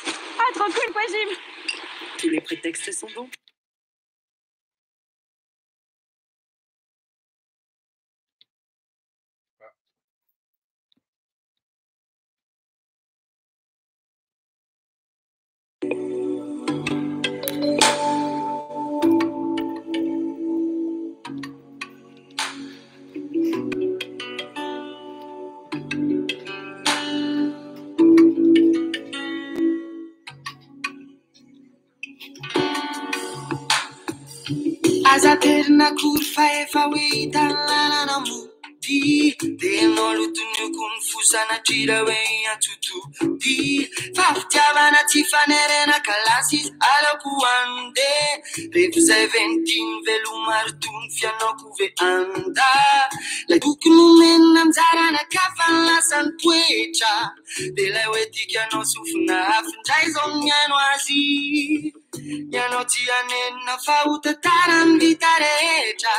Ah, trop cool, quoi, Jim. Tous les prétextes sont bons. Aza aterina akory fa efa ho hita ny lalana mody. Dia ianao lotoniko ny fo sanatria raha hoe hiantso-tody. Fa fitiavana tsy fanerena ka lasa izy aleoko handeha. Rehefa izay ve ny tiany veloma ary tony fianaoko ve handa. Ilay boky nomena anjarana ka fa lasa nitoetra. Dia ilay hoe tiako ianao sofina afindray izao no mihaino azy. Ianao tsy hanenina fa ho tantarany vita rehetra.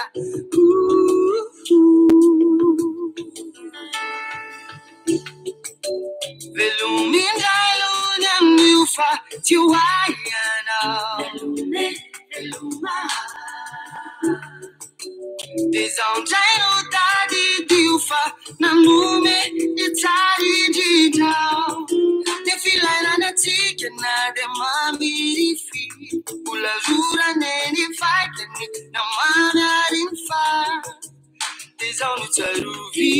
Veloma indray aloha ny amin'io fa tsy ho ahy ianao. Veloma. Dia izao indray no tadidio fa nanome ny tsara indrindra. Dia filainana antsika na dia mamirify. Mbola rorana eny faikany na mamy ary ny fa. Dia izao no tsarovy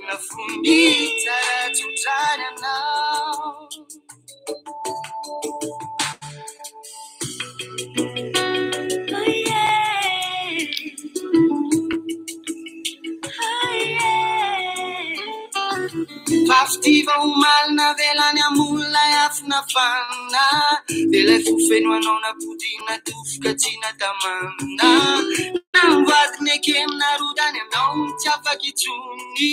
na fony tsara tsotrany anao. Fa fitiva omaly navelany amolay afo nafana. Dia ilay fo feno anao napodina tofoka tsy natamana. Na mivadiny ekeny narodany anao tsy afaka intsony.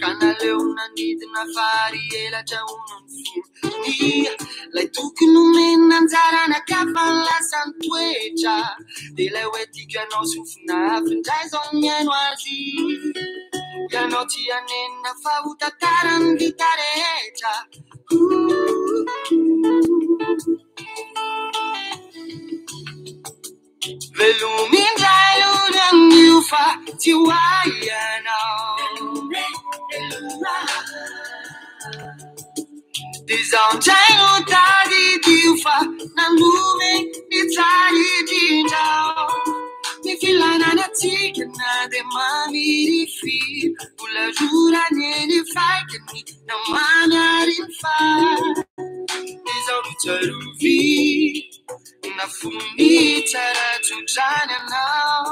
Ka naleo nanidina fary elatra hono ny fony. Ilay toky nomena anjarana ka fa lasa nitoetra. Dia ilay hoe tiako ianao sofina afindray izao mihaino azy. Ianao tsy hanenina fa ho tantarany vita rehetra. Veloma indray aloha ny amin'io fa tsy ho ahy ianao. Dia izao indray no tadidio fa nanome ny tsara indrindra. Ny filainana antsika na dia mamirify. Mbola rorany eny faikany na mamy ary ny fa. Dia izao no tsarovy na fony tsara tsotrany anao.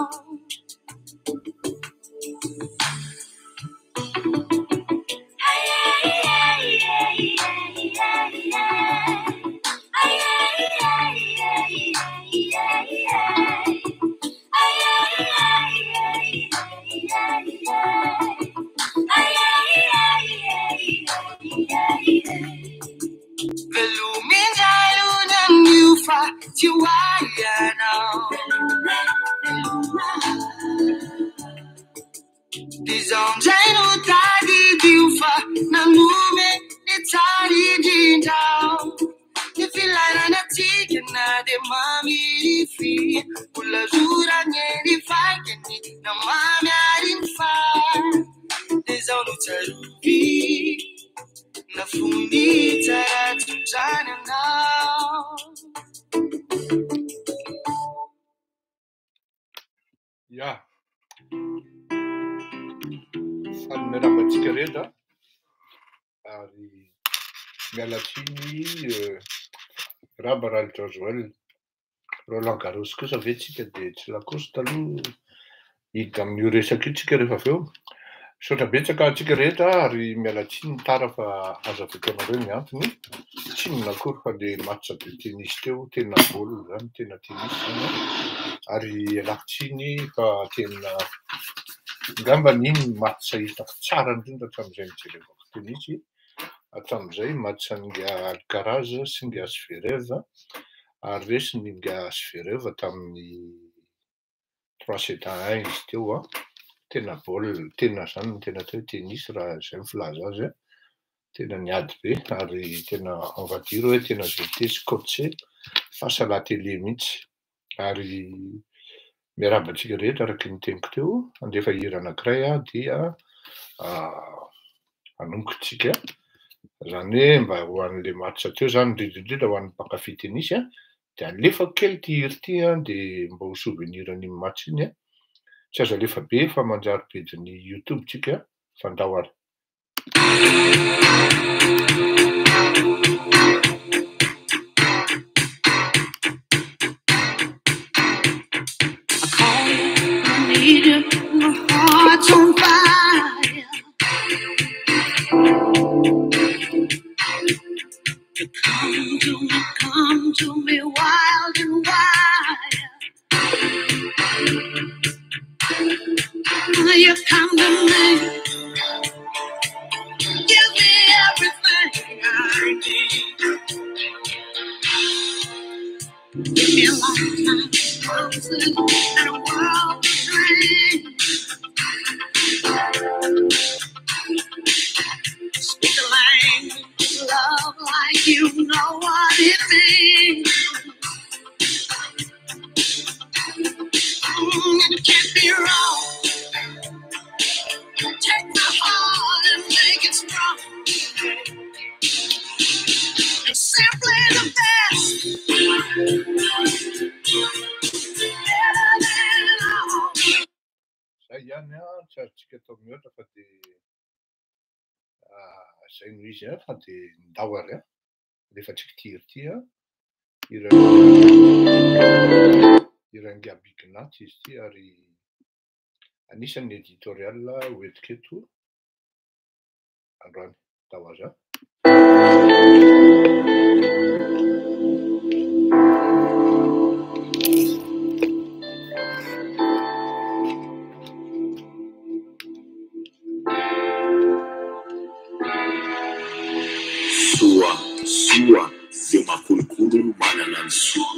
Veloma indray aloha ny amin'io fa tsy ho ahy ianao. Dia izao indray no tadidio fa nanome ny tsara indrindra. Ny filainana antsika na dia mamirify. Mbola rorany eny faikany na mamy ary ny fa. Dia izao no tsarovy na fony tsara tsotrany anao. Ya. Faly miarahaba antsika rehetra ary miala tsiny Raba Ralijaojoel. Roland Garros kosa ve tsika dia tsy Lacoste aloha hiditra amin'io resaka io tsika rehefa avy eo. Misaotra betsaka antsika rehetra ary miala tsiny ny tara fa aza aveko anareo ny antony. Tsy inona akory fa le match de tennis teo, tena baolina zany, tena tennis zany an. Ary ialako tsiny fa tena angambany iny ny match hitako tsara indrindra hatramin'izay nijerevako tennis hatramin'izay, match an'ingahy Alcaraz sy ingahy Zverev ary resiny ingahy Zverev tamin'ny trois sept à un izy teo an. Tena baolina, tena zany no tena atao hoe tennis raha izay no filaza azy an. Tena niady be ary tena on va dire hoe tena j'étais scotché face à la télé mihitsy. Ary miarahaba antsika rehetra araka ny teniko teo, handefa hira anankiray aho dia hanomboka tsika. Izany hoe mba ho an'le match teo izany, indrindra indrindra ho an'ny mpankafy tennis an, dia alefako kely ity hira ity an, dia mba ho souvenir an'iny match iny an. Tsy azo alefa be fa manjary pejin'ny YouTube tsika fa ndao ary. I call you, I need you, my heart's on fire. You come to me wild and wild. You come to me, give me everything I need. Give me a lifetime of promises and a world of dreams. Speak the language of love like you know what it means. And it can't be wrong. Take my heart and make it strong. It's simply the best. Better than all. Zay ihany an, tsy azontsika atao mihoatra fa dia zay no izy an, fa dia ndao ary an. Rehefa tsika ity hira ity an, hiran'i Gaby Ignat izy ity ary anisan'ny éditorial hoentiko eto androany. Ndao azy an. Soa, soa, zay makolokolo no manana ny soa.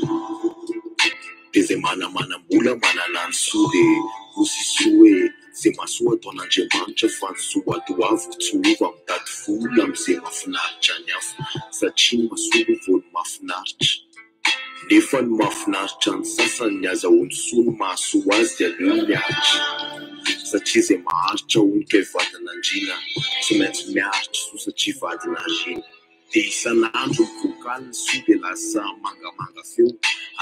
Dia zay manamanam-bola manana ny soa, dia hoy soa hoe zay mahasoa ataon'Andriamanitra fa ny soa atoaviko tsy hova mitady vola amin'izay mahafinaritra ny hafa, satria ny mahasoa no vao ny mahafinaritra. Nefa ny mahafinaritra ny sasany ny azahoany soa no mahasoa azy dia aleo miaritra, satria izay maharitra hono kay vadin'andriana tsy maintsy miaritra soa satria vadin'andriana. Dia isan'andro mivoaka alina soa dia lasa mangamanga feo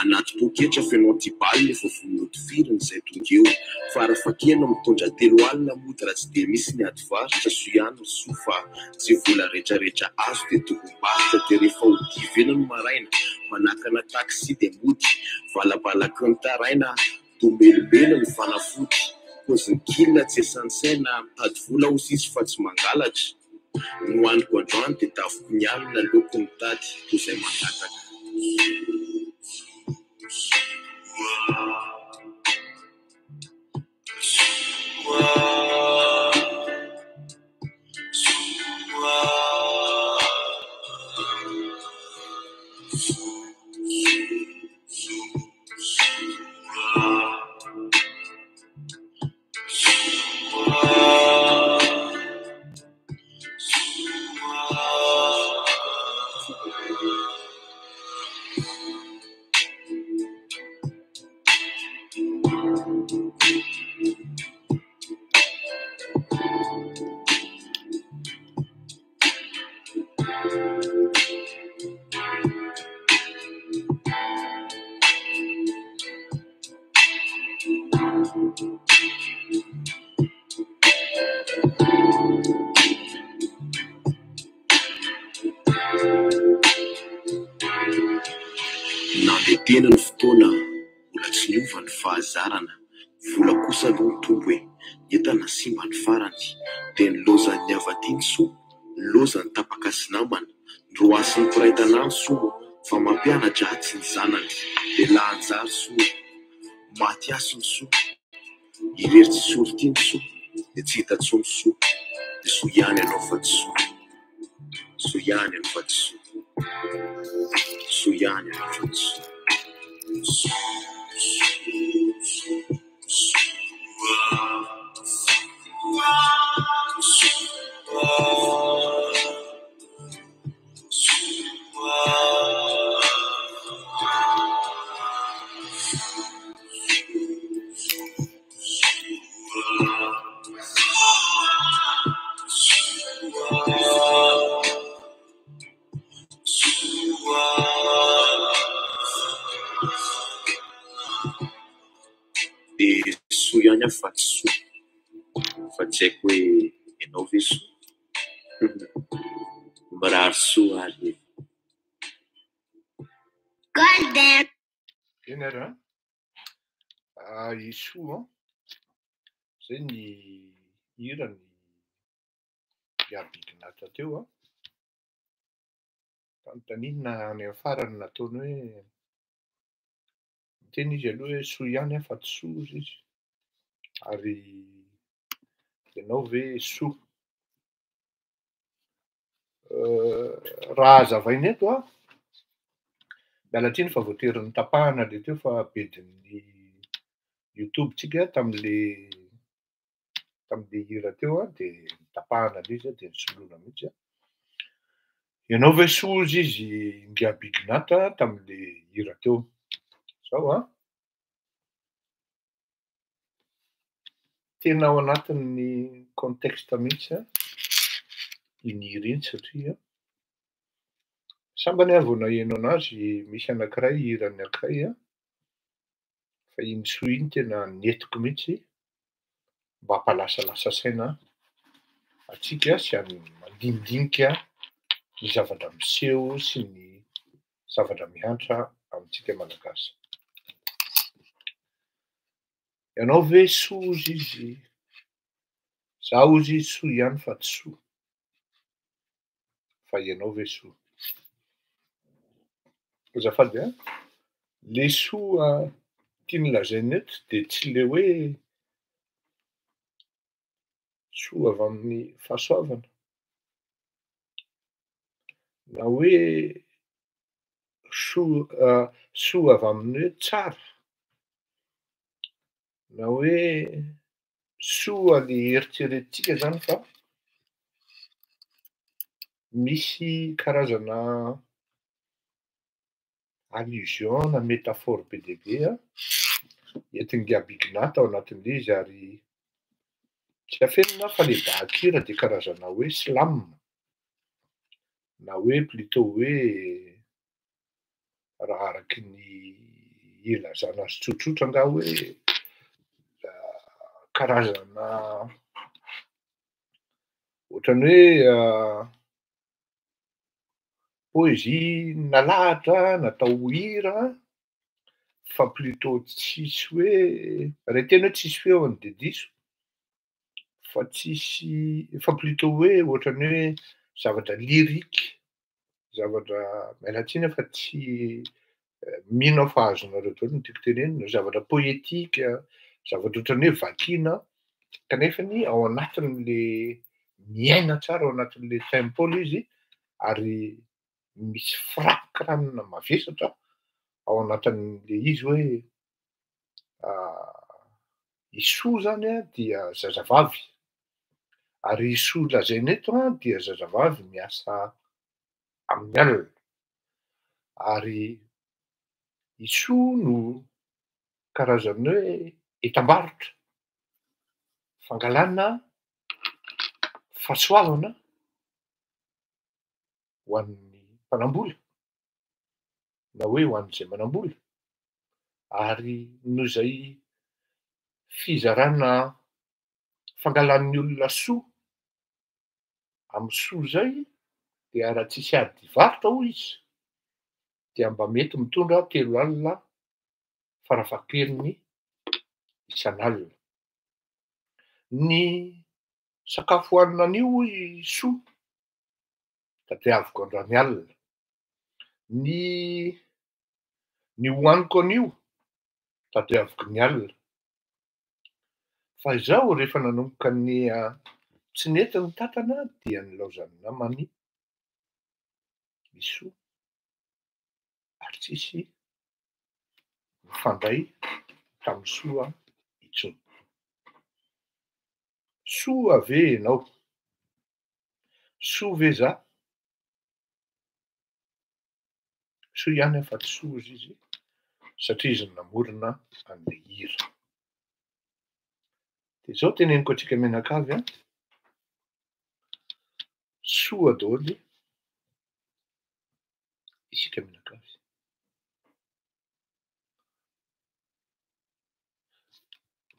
anaty poketra feno antiballe nefa vonona hotifirina izay tonga eo. Farafakely mitondra 3 alina mody raha tsy dia misy ny ady varotra soa ihany ny soa fa izay vola rehetrarehetra azo dia tombom-barotra. Dia rehefa ho dimy no maraina manakana taxi dia mody valabalaky ny taraina dombelobelo ny fanafody. Paozin'ny kila tsy esan'ny saina mitady vola hozy izy fa tsy mangalatra. Nohaniko androany dia taviko ny alina aleoko mitady toy izay mangataka. Nandeha tena ny fotoana, mbola tsy niova ny fahazarana. Vola kosa aloha ny tombo e, ny entana simba ny farany. Dia ny lozan'ny hava-tiany soa, ny lozan'ny tapaka sy namana, ny roasin'ny mpiray tanàna soa, fa mampiana-dratsy ny zanany. Dia lahanjary soa, maty hasiny soa, irery tsy solotiany soa, dia tsy hita intsony soa, dia soa ihany ianao fa tsy soa. Soa ihany ianao fa tsy soa. Soa ihany ianao fa tsy soa. Dia soa ihany aho fa tsy soa. Fa tsy haiko hoe ianao ve soa? Mirary soa ary e. Golden. Eny ary an. Ah, i Soa an. Zay ny hirany Gaby teo an. Fanontaniana any amin'ny farany nataony hoe miteny izy aloha hoe soa ihany aho fa tsy soa hozy izy. Ary ianao ve soa? Raha hazavaina eto an, miala tsiny fa voatery notapahana le teo fa bedin'ny YouTube tsika tam'le tam'le hira teo an, de notapahana le izy an, de nosoloina mihitsy an. Ianao ve soa hozy izy Gaby Ignat tam'le hira teo. Zao an, tena ao anatin'ny contexte mihitsy an, iny hira iny satria sambany aho vao naheno anazy misy anankiray hirany anankiray an, fa iny soa iny tena nentiko mihitsy mba hampalasalasa saina antsika sy mandinidinika ny zavatra miseho sy ny zavatra mihantra amintsika malagasy. Ianao ve soa hozy izy? Zaho hozy izy soa ihany fa tsy soa. Fa ianao ve soa? Azafady an, le soa tiany lazaina eto de tsy le hoe soa avy amin'ny fahasoavana na hoe soa soa avy amin'ny hoe tsara na hoe soa le eritreretintsika zany fa misy karazana allusion na métaphore be dia be an entin'i Gaby Ignat ao anatin'ilay izy ary tsy afenina fa le bahakira dia karazana hoe slam na hoe plutôt hoe raha araky ny ilazana azy tsotsotra angaha hoe karazana ohatran'ny hoe poésie nalahatra natao hira fa plutôt tsisy hoe raha tena hoe tsisy feony de diso fa tsisy fa plutôt hoe ohatran'ny hoe zavatra lyrique, zavatra miala tsiny aho fa tsy mino aho fa azonareo daholo ny tiako tenenina, zavatra poétique, zavatra ohatran'ny hoe vakina kanefany ao anatin'le miaina tsara ao anatin'le tempo le izy ary misy frappe crâne mavesatra ao anatin'le izy hoe i Soa zany an dia zazavavy ary i Soa lazaina eto an dia zazavavy miasa amin'ny alina ary i Soa no karazany hoe entam-barotra fangalana fahasoavana ho an'ny mpanam-bola na hoe ho an'izay manam-bola ary noho izay fizarana fangalan'ny olona soa amin'ny soa izay dia raha tsisy ady varotra hoy izy dia mba mety mitondra 30 alina farafahakeliny isan'alina. Ny sakafo hohanina anio hoy Soa tadiaviko androany alina. Ny ny hohaniko anio tadiaviko ny alina. Fa izaho rehefa nanomboka ny tsy nety ny tantana dia nilaozan'ny namany i Soa ary tsisy nifandray tamin'ny Soa intsony. Soa ve ianao? Soa ve za? Soa ihany aho fa tsy soa hozy izy satria izy no namorona an'ilay hira. De zao teneniko antsika mianakavy an, soa daholo isika mianakavy.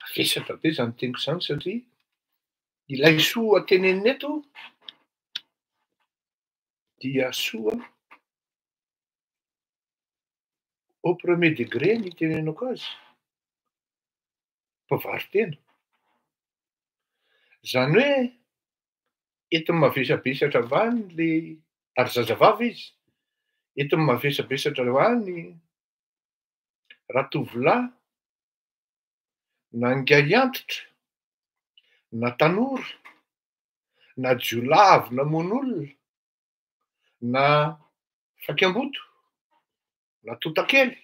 Mavesatra be zany teniko zany satria ilay soa tenenina eto dia soa au premier degré ny itenenako azy, mpivaro-tena. Zany hoe entiny mavesabesatra avy any le, ary zazavavy izy, entiny mavesabesatra avy any ratovolahy na ingahy antitra na tanora na jiolahy avy namono olona na fakiamboto na tontakely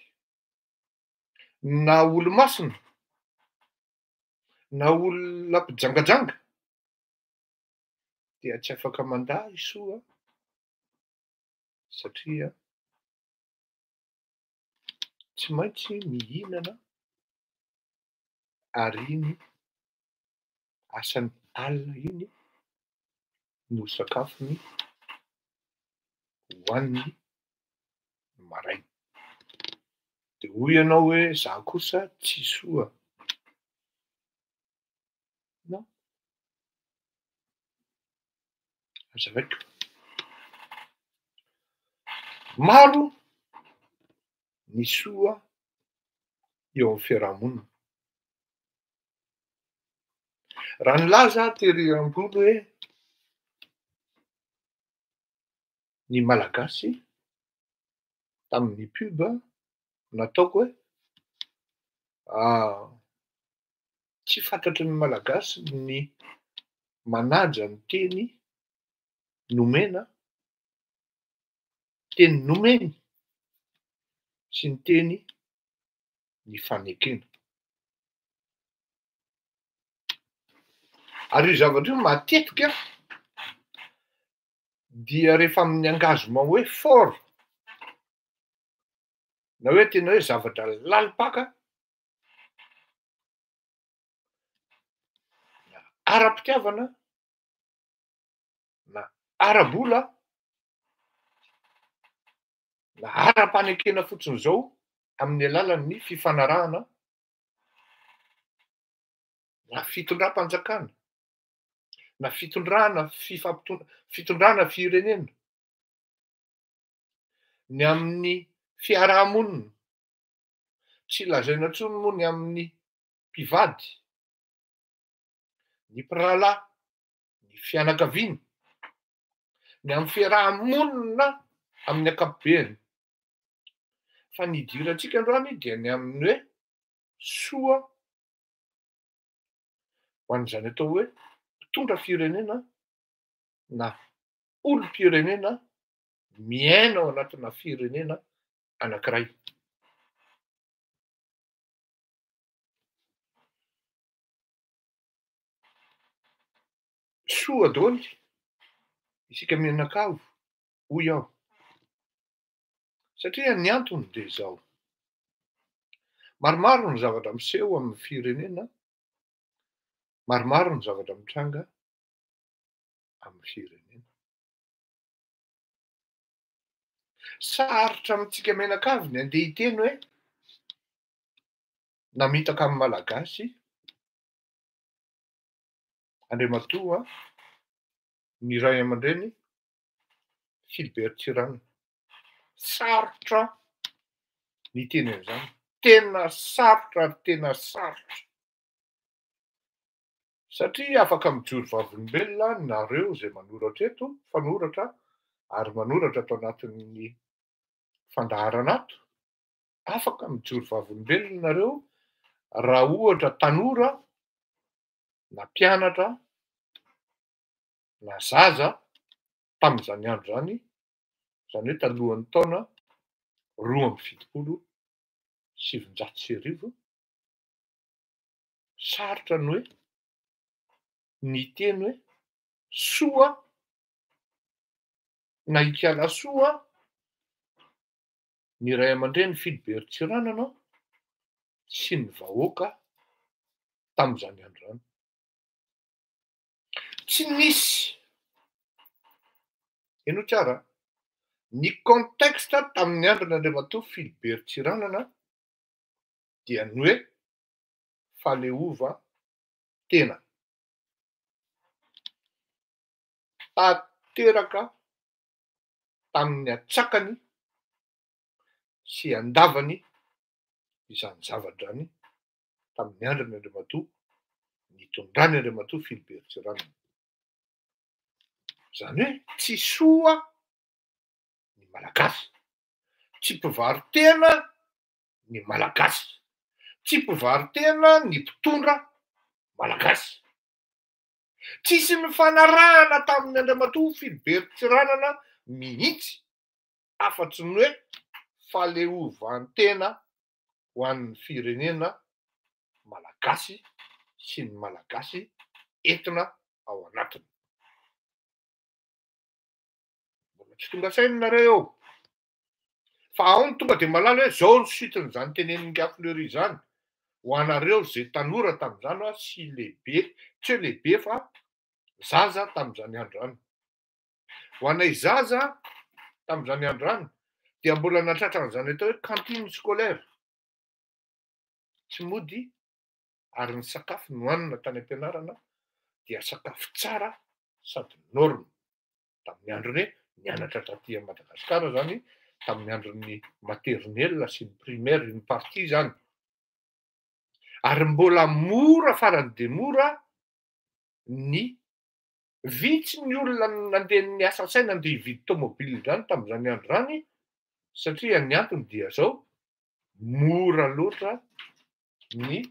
na olo-masina na olona mpijangajanga dia tsy afaka mandà i Soa satria tsy maintsy mihinana ary iny asany alina iny no sakafony hohaniny maraina. De hoy ianao hoe za kosa tsy soa. Non. Azavaiko. Maro ny soa eo amin'ny fiarahamonina. Raha nilaza aho tery ambony hoe ny Malagasy tamin'ny pub nataoko hoe tsy fantatry ny Malagasy ny manaja ny teny nomena, teny nomeny sy ny teny nifanekena. Ary io zavatra io matetika dia rehefa amin'ny engagement hoe fort na hoe tena hoe zavatra lalim-paka na ara-pitiavana na ara-bola na ara-panekena fotsiny izao amin'ny alalan'ny fifanarahana na fitondram-panjakana na fitondrana fifampiton-, fitondrana firenena, ny amin'ny fiarahamonina, tsy lazaina intsony moa ny amin'ny mpivady, ny mpirahalahy, ny fianakaviana, ny amin'ny fiarahamonina amin'ny ankapobeny. Fa ny idirantsika androany dia ny amin'ny hoe soa ho an'izany atao hoe mpitondra firenena na olom-pirenena miaina ao anatina firenena anankiray. Soa daholo isika mianakavy hoy aho, satria ny antony dia izao, maromaro ny zavatra miseho amin'ny firenena, maromaro ny zavatra mitranga amin'ny firenena. Sarotra amintsika mianakavy ny andeha hiteny hoe namitaka amin'ny Malagasy Andriamatoa ny ray aman-dreny Philbert Tsiranana. Sarotra ny hiteny an'izany. Tena sarotra ary tena sarotra. Satria afaka mijoro vavolombelona nareo izay manoratra eto, fanoratra ary manoratra ato anatin'ny fandaharana ato, afaka mijoro vavolombelona nareo raha ohatra tanora na mpianatra na zaza tamin'izany andro izany, izany hoe talohan'ny taona 1972, sarotra ny hoe niteny hoe soa na ikala soa ny ray aman-dreny Philbert Tsiranana sy ny vahoaka tamin'izany andro izany. Tsy nisy, henoy tsara, ny contexte tamin'ny andron'Andriamatoa Philbert Tsiranana dia ny hoe. fahaleovan-tena. Tanteraka tamin'ny antsakany sy andavany izany zavatra izany tamin'ny andron'i Andriamatoa nitondrany Andriamatoa Philibert Tsiranana. Izany hoe tsy soa ny Malagasy, tsy mpivaro-tena ny Malagasy, tsy mpivaro-tena ny mpitondra Malagasy. Tsisy nifanarahana tamin'i Andriamatoa Philibert Tsiranana mihitsy afa-tsy ny hoe fahaleovantena ho an'ny firenena malagasy sy ny Malagasy entina ao anatiny. Mbola tsy tonga saina nareo eo. Fa ao ny tonga dia mahalala hoe zao ny suite-n'izany tenenin'ingahy Fleury izany. Ho anareo izay tanora tamin'izany hoa sy lehibe, tsy hoe lehibe fa zaza tamin'izany andro izany. Ho anay zaza tamin'izany andro izany dia mbola nahatratra an'izany atao hoe cantine scolaire. Tsy mody ary ny sakafo nohanina tany am-pianarana dia sakafo tsara sady norme. Tamin'ny androny hoe nianatra taty Madagasikara zany, tamin'ny andron'ny maternelle sy ny primaire une partie zany. Ary mbola mora farany dia mora ny vitsy ny olona nandeha niasa saina andeha hividy tomobile zany tamin'izany andro izany satria ny antony dia zao, mora loatra ny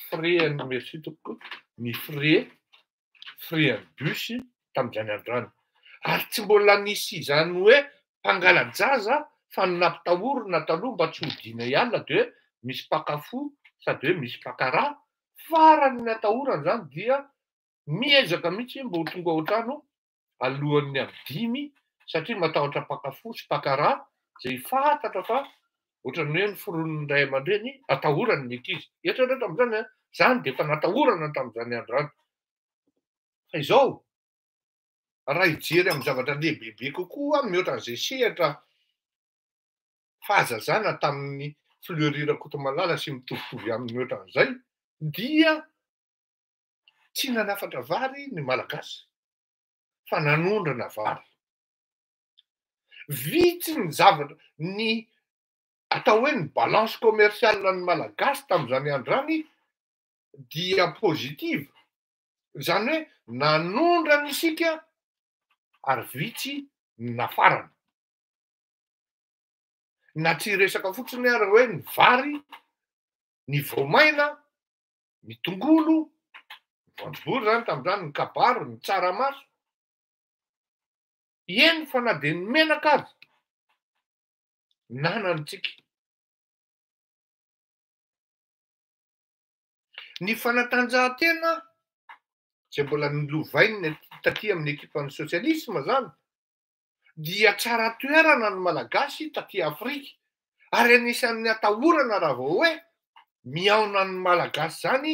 frais an'ny merci tompoko, ny frais, frais an'ny bus tamin'izany andro izany. Ary tsy mbola nisy izany hoe mpangala-jaza fa ny nampitahorina taloha mba tsy hodiana hiala dia hoe misy mpaka fo sady hoe misy mpaka rà, farany ny atahorana izany dia miezaka mihitsy mba ho tonga ao an-trano alohan'ny amin'ny 5 satria matahotra mpaka fo sy mpaka rà izay fantatra fa ohatran'ny hoe noforonin'ny ray aman-dreny atahorany ny ankizy. Eritrereto amin'izany an, izany dia efa natahorana tamin'izany andro izany. Fa izao, raha hijery amin'ny zavatra lehibebe kokoa mihoatra an'izay sehatra fahazazana tamin'ny Fleury Rakotomalala sy mitovitovy aminy mihoatra an'izay dia tsy nanafatra vary ny Malagasy fa nanondrana vary. Vitsy ny zavatra, ny atao hoe ny balance commerciale ny Malagasy tamin'izany andro izany dia positive, izany hoe nanondrana isika ary vitsy ny nafarana. Na tsy hiresaka fotsiny ary hoe ny vary, ny voamaina, ny tongolo, ny voanjobory zany tamin'izany, ny kabaro, ny tsaramaso, eny fa na dia ny menaka aza nanantsika. Ny fanatanjahantena izay mbola nolovain'ny taty amin'ny ekipan'ny sosialisma zany dia tsara toerana ny Malagasy taty Afrika ary anisan'ny atahorana raha vao hoe mihaona ny Malagasy zany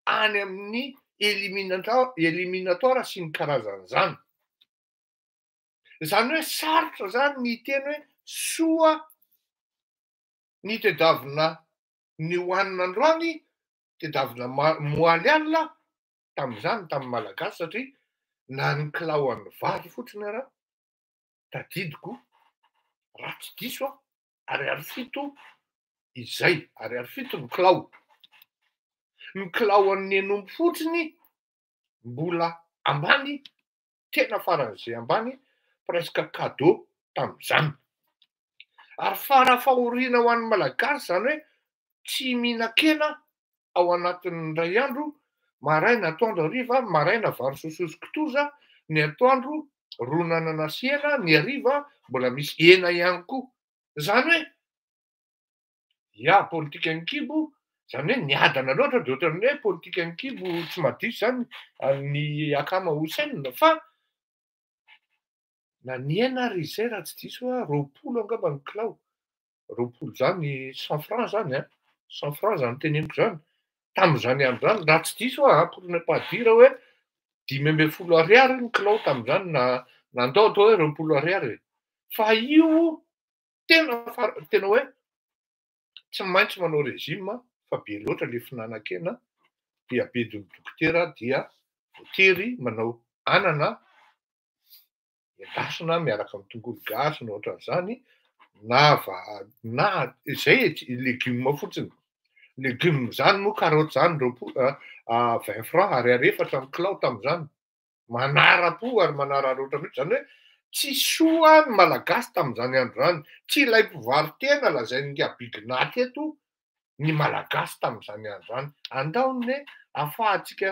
any amin'ny éliminatoire sy ny karazan'izany. Izany hoe sarotra zany ny hiteny hoe soa ny tedavina ny hohanina androany, tedavina moaly alina tamin'izany tamin'ny Malagasy satria na ny kilaoan'ny vary fotsiny ara tadidiko raha tsy diso aho ariary 7 izay, ariary 7 ny kilao. Ny kilaoan'ny hen'omby fotsiny mbola ambany, tena faran'izay ambany, presque cadeau tamin'izany. Ary fara-fahoriana ho an'ny Malagasy izany hoe tsy mihinan-kena ao anatin'ny iray andro, maraina, atoandro, hariva, maraina vary sosoa sy kitoza, ny atoandro ron'anana sy hena, ny hariva mbola misy hena ihany koa. Izany hoe, ya, politikan'ny kibo, izany hoe niadana loatra dia ohatran'ny hoe politikan'ny kibo tsy mahadiso izany ny akama Houssen, fa na ny hena ary izy izay raha tsy diso aho, 20 angamba ny kilao. 20 zany, cent francs zany an, cent francs zany teneniko zany, tamin'izany andro zany, raha tsy diso aho an, pour ne pas dire hoe 15 ariary ny kilao tamin'izany na nandao atao hoe 20 ariary e, fa io tena fara-, tena hoe tsy maintsy manao régime fa be loatra le fihinanan-kena dia bedin'ny dokotera dia voatery manao anana endasina miaraka amin'ny tongolo gasy na ohatran'izany na va- na izay e, tsy legioma fotsiny. Legioma zany moa karaoty zany roapolo 20 francs, ariary efatra ny kilao tamin'izany. Manara-po ary manararaotra mihitsy zany hoe tsy soa ny Malagasy tamin'izany andro zany. Tsy ilay mpivaro-tena lazain'i Big Nat eto ny Malagasy tamin'izany andro zany. Andao anie ahafahantsika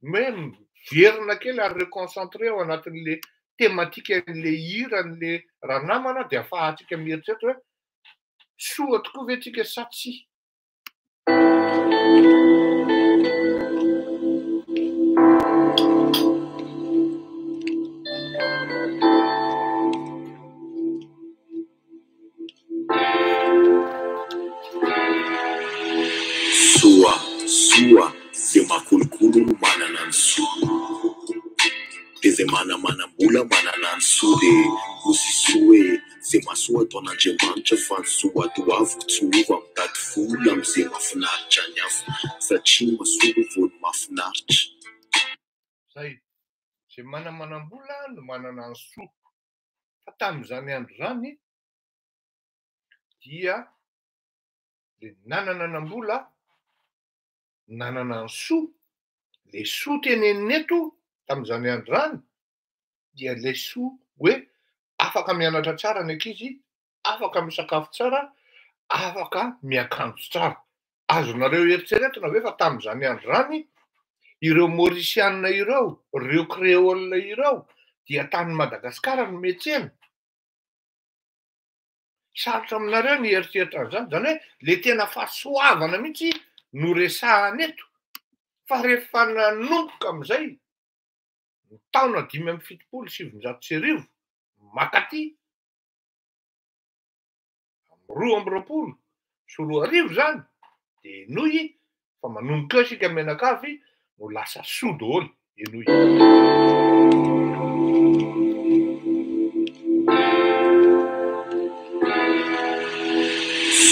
hoe miverina kely ary reconcentré ao anatin'le thématique an'le hiran'le ranamana, de ahafahantsika mieritreritra hoe soa tokoa ve tsika sa tsia. Soa, soa, zay mahakolokolo no manana ny soa. De zay manamanam-bola manana ny soa, de hozy soa hoe zay mahasoa ataon'Andriamanitra fa ny soa atoaviko tsy miova, mitady vola am'izay mahafinaritra ny hafa, satria ny mahasoa vao ny mahafinaritra. Zay, zay manamanam-bola no manana ny soa. Fa tamin'izany andro zany dia le nanananam-bola nanana ny soa, le soa tenenina eto tamin'izany andro zany dia le soa hoe afaka mianatra tsara ny ankizy, afaka misakafo tsara, afaka miakanjo tsara. Azonareo eritreretina ve fa tamin'izany andro zany ireo Maurisiana ireo, ireo Créole ireo dia tany Madagasikara no miantsena? Sarotra aminareo ny eritreritra an'izany, zany hoe le tena fahasoavana mihitsy no resahana eto. Fa rehefa nanomboka am'izay ny taona 1975 makaty 2022 zany, de henoy fa manomboka eo isika mianakavy no lasa soa daholo. Henoy.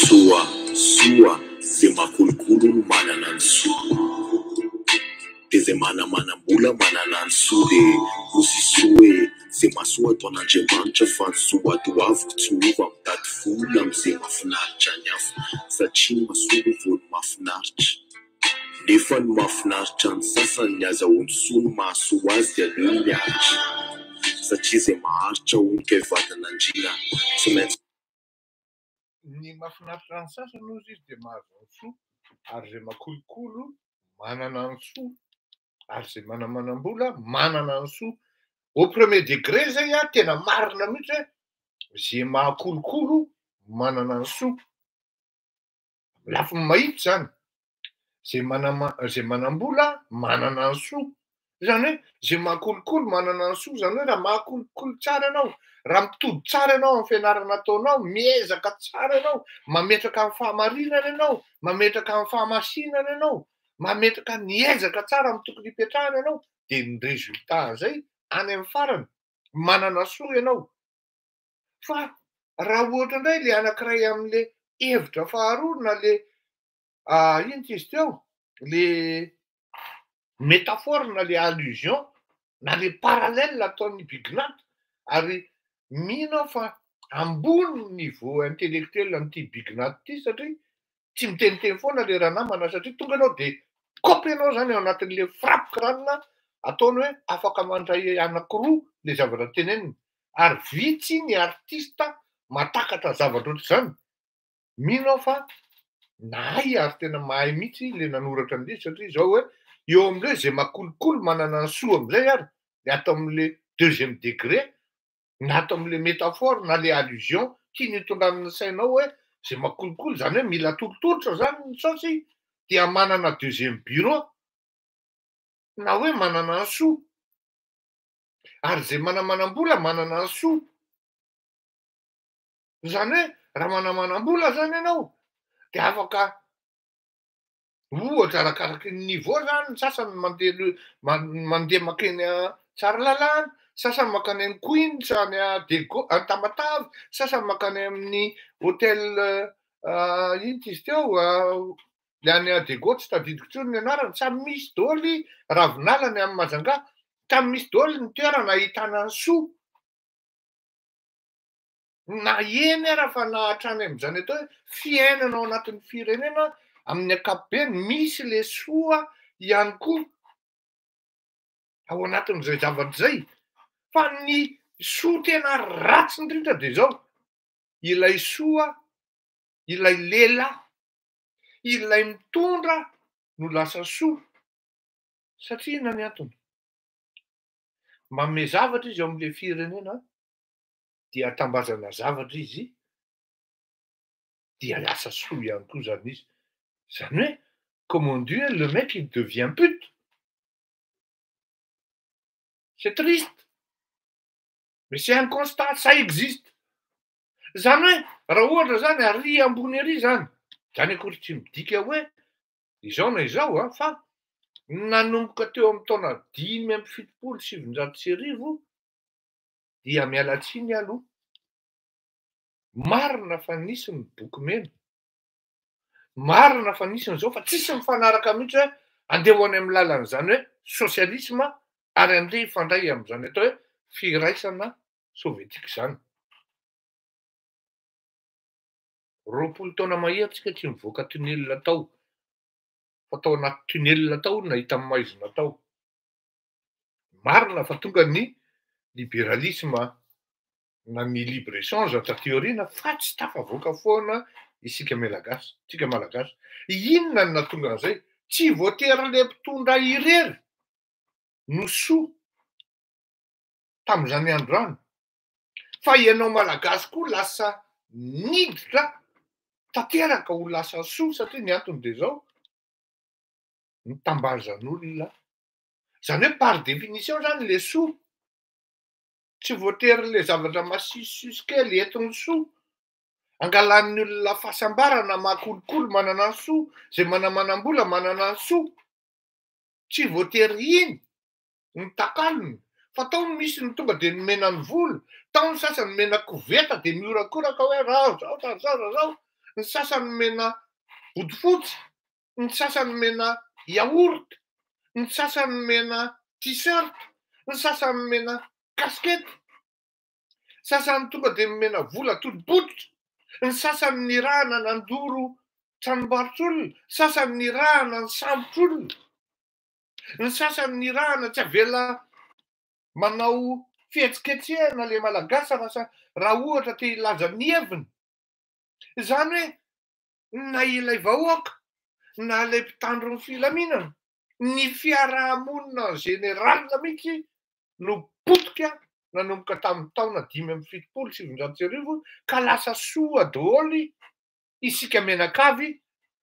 Soa, soa, zay mahakolokolo no manana ny soa. De zay manamanam-bola manana ny soa, de hozy soa hoe zay mahasoa ataon'Andriamanitra fa ny soa atoaviko tsy miova, mitady vola am'izay mahafinaritra ny hafa, satria ny mahasoa vao ny mahafinaritra. Nefa ny mahafinaritra ny sasany, ny azahoany soa no mahasoa azy, de aleo miaritra, satria zay maharitra hono kay vadin'andriana tsy maintsy. Ny mahafinaritra ny sasany hozy izy de mahazo ny soa, ary zay makolokolo manana ny soa, ary zay manamanam-bola manana ny soa. Au premier degré zay a, tena marina mihitsy hoe zay mahakolokolo manana ny soa. Lafiny mahitsy zany, zay zay manam-bola manana ny soa. Zany hoe zay mahakolokolo manana ny soa, zany hoe raha mahakolokolo tsara ianao, raha mitody tsara ianao amin'ny fianarana ataonao, miezaka tsara ianao, mametraka ny fahamarinana ianao, mametraka ny fahamasinana ianao, mametraka ny ezaka tsara amin'ny tokony hipetrahana ianao, de ny résultat an'izay any amin'ny farany manana soa ianao. Fa raha ohatra indray le anankiray amin'le hevitra faharoa na le ino ty izy teo, le métaphore na le allusion na le parallèle ataon'ny Big Nat, ary mino aho fa ambony niveau intellectuel an'ity Big Nat ity, satria tsy miteniteny foana le ranamana, satria tonga ianao de kopy ianao zany ao anatin'le frappe crâne ataony hoe afaka mandray anankiroa le zavatra teneniny, ary vitsy ny artiste mahatakatra zavatra ohatr'izany. Mino aho fa nahay ary tena mahay mihitsy le nanoratra an'izy, satria zao hoe eo amin'le zay makolokolo manana ny soa am'izay ary le atao amin'le deuxième degré na atao amin'le métaphore na le allusion tiany hitondran'ny sainao hoe zay makolokolo, zany hoe mila torotorotra zany ny saosy dia manana deuxième bureau na hoe manana ny soa, ary zay manamanam-bola manana ny soa. Zany hoe raha manamanam-bola zany ianao de afaka ohatra arakaraky ny niveau zany, ny sasany mandeha mandeha makeny Tsaralalàna, sasany makany amin'ny Queens any Diego Tamatave, sasany makany amin'ny hôtel ino ty izy teo, Le any Diego tsy tadidiko intsony ny anarany, samy misy daholo Ravinala ny any Majunga, samy misy daholo ny toerana ahitana ny soa. Na eny ara fa na hatrany amin'izany atao hoe fiainana ao anatin'ny firenena amin'ny ankapobeny, misy le soa ihany koa ao anatin'izay zavatra izay. Fa ny soa tena ratsy indrindra dia izao, ilay soa, ilay lehilahy, ilay mitondra no lasa soa. Satria inona ny antony? Manome zavatra izy ao amin'ilay firenena, dia tambazana zavatra izy, dia lasa soa ihany koa zany izy. Zany hoe, comme on dit, le mec il devient pute. C'est triste, mais c'est un constat, ça existe. Zany hoe, raha ohatra zany ary ambony ary zany, zany akory tsy midika hoe izao na izao a, fa nanomboka teo amin'ny taona 1975 dia miala tsiny aloha. Marina fa nisy ny boky mena, marina fa nisy n'izao, fa tsisy mifanaraka mihitsy hoe andeha ho any amin'ny lalan'izany hoe sosialisma ary andeha hifandray amin'izany atao hoe firaisana sovietika zany. 20 taona mahery tsika tsy mivoaka tunnel tao, fa tao anaty tunnel tao nahita maizina tao. Marina fa tonga ny libéralisme na ny libre échange taty aoriana, fa tsy tafavoaka foana isika Malagasy, tsika Malagasy. Inona no nahatonga an'izay? Tsy voatery le mpitondra irery no soa tamin'izany andro any, fa ianao Malagasy koa lasa niditra tanteraka ho lasa soa, satria ny antony de zao, ny tambazan'olona. Zany hoe par définition zany le soa tsy voatery le zavatra masisisy kely entin'ny soa angalan'ny olona fahasambarana mahakolokolo manana ny soa, zay manamanam-bola manana ny soa, tsy voatery iny ny takalony, fa tao misy ny tonga de nomena ny vola, tao ny sasany nomena koveta de miorakoraka hoe raha zao raha zao raha zao, ny sasany nomena bodofotsy, ny sasany nomena yaourt, ny sasany nomena t-shirt, ny sasany nomena casquette, sasany tonga de nomena vola tolo-bototra, ny sasany nirahana nandoro tranombarotr'olona, sasany nirahana ny sambotr'olona, ny sasany nirahana tsy avela manao fihetsiketsehana le Malagasy raha ohatra te hilaza ny heviny. Zany hoe na ilay vahoaka na ilay mpitandro ny filaminana, ny fiarahamonina en général mihitsy no potika nanomboka tamin'ny taona 1975, ka lasa soa daholo isika mianakavy,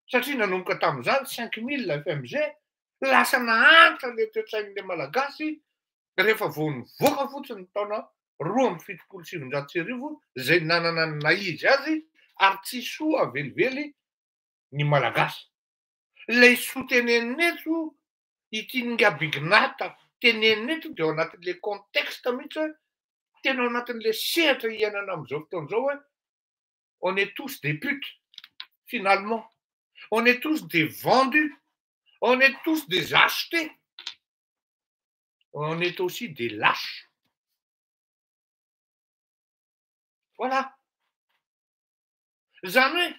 satria nanomboka tamin'izany 5000 FMG lasa nahantra le toe-tsain'le Malagasy rehefa vao nivoaka fotsiny ny taona 1972, zay nanana ny naizy azy, ary tsy soa velively ny Malagasy. Ilay soa tenenina eto, ity ngabignata tenenina eto, de ao anatin'le contexte mihitsy hoe tena ao anatin'le sehatra iainana amin'izao fotoana izao hoe on est tous des putes finalement, on est tous des vendus, on est tous des achetés, on est aussi des lâches. Voilà. Zany hoe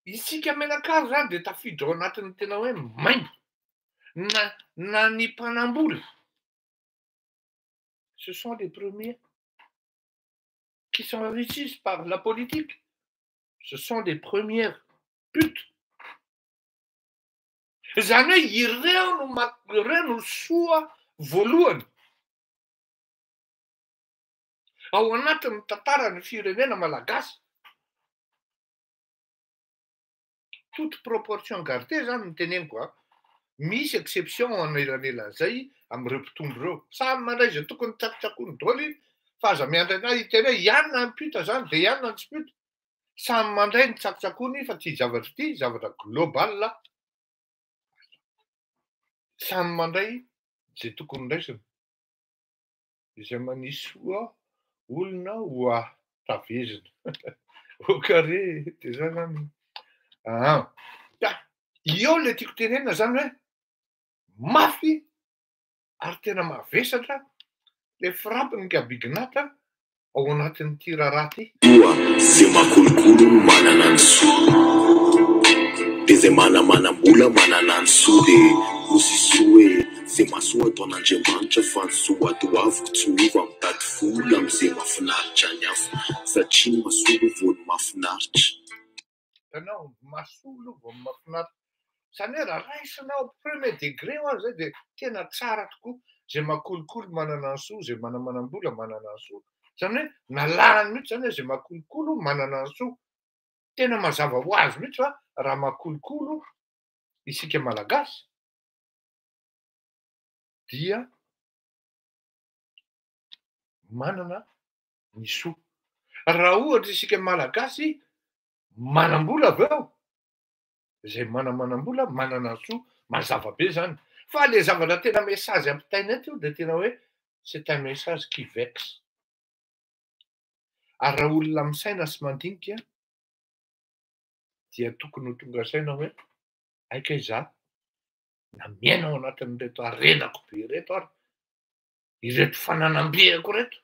isika mianakavy zany de tafiditra ao anatin'ny tena hoe maimbo na ny mpanambola. Ce sont les premiers qui s'enrichissent par la politique. Ce sont les premières putes. Zany hoe ireo no ireo no soa voalohany ao anatin'ny tantaran'ny firenena malagasy. Toute proportion gardée zany ny teneniko a. Misy exception anelanelan'izay amin'ireo mpitondra ireo. Samy mandray izay tokony tsakotsakony daholo, fa aza miandry anahy hiteny hoe ianona ny pute zany de ianona ny tsy pute. Samy mandray ny tsakotsakony, fa ty zavatra ity zavatra global. Samy mandray izay tokony raisina. Izay manisy soa olona ho atavezina. Au carré, de zany zany. Ah. Eo le tiako tenenina zany hoe mafy ary tena mavesatra le frappe-n'i Gabignat ao anatin'ity raharaha ity. Toa ze makolokolo no manana ny soa De ze manamanam-bola manana ny soa De hozy soa e Ze mahasoa ataon'Andriamanitra fa ny soa atoaviko tsy miova Mitady vola amze mahafinaritra ny hafa Satria ny mahasoa aloha vao ny mahafinaritra. Hitanao, ny mahasoa aloha vao ny mahafinaritra. Izany hoe raha raisina au premier degré ho'a izay dia tena tsara tokoa. Izay makolikoly manana ny soa, izay manamanam-bola manana ny soa. Izany hoe nalahany mihitsy izany hoe izay makolikoly manana ny soa. Tena mazava ho azy mihitsy fa raha makolikoly isika Malagasy dia manana ny soa. Raha ohatra isika Malagasy manam-bola avy eo, izay manamanam-bola manana ny soa, mazava be izany. Fa le zavatra tena message ampitaina eto dia tena hoe c'est un message qui vexe. Ary raha olona misaina sy mandinika dia tokony ho tonga saina hoe hay kay za na miaina ao anatin'ireto harenako be ireto ary, ireto fananam-behako ireto,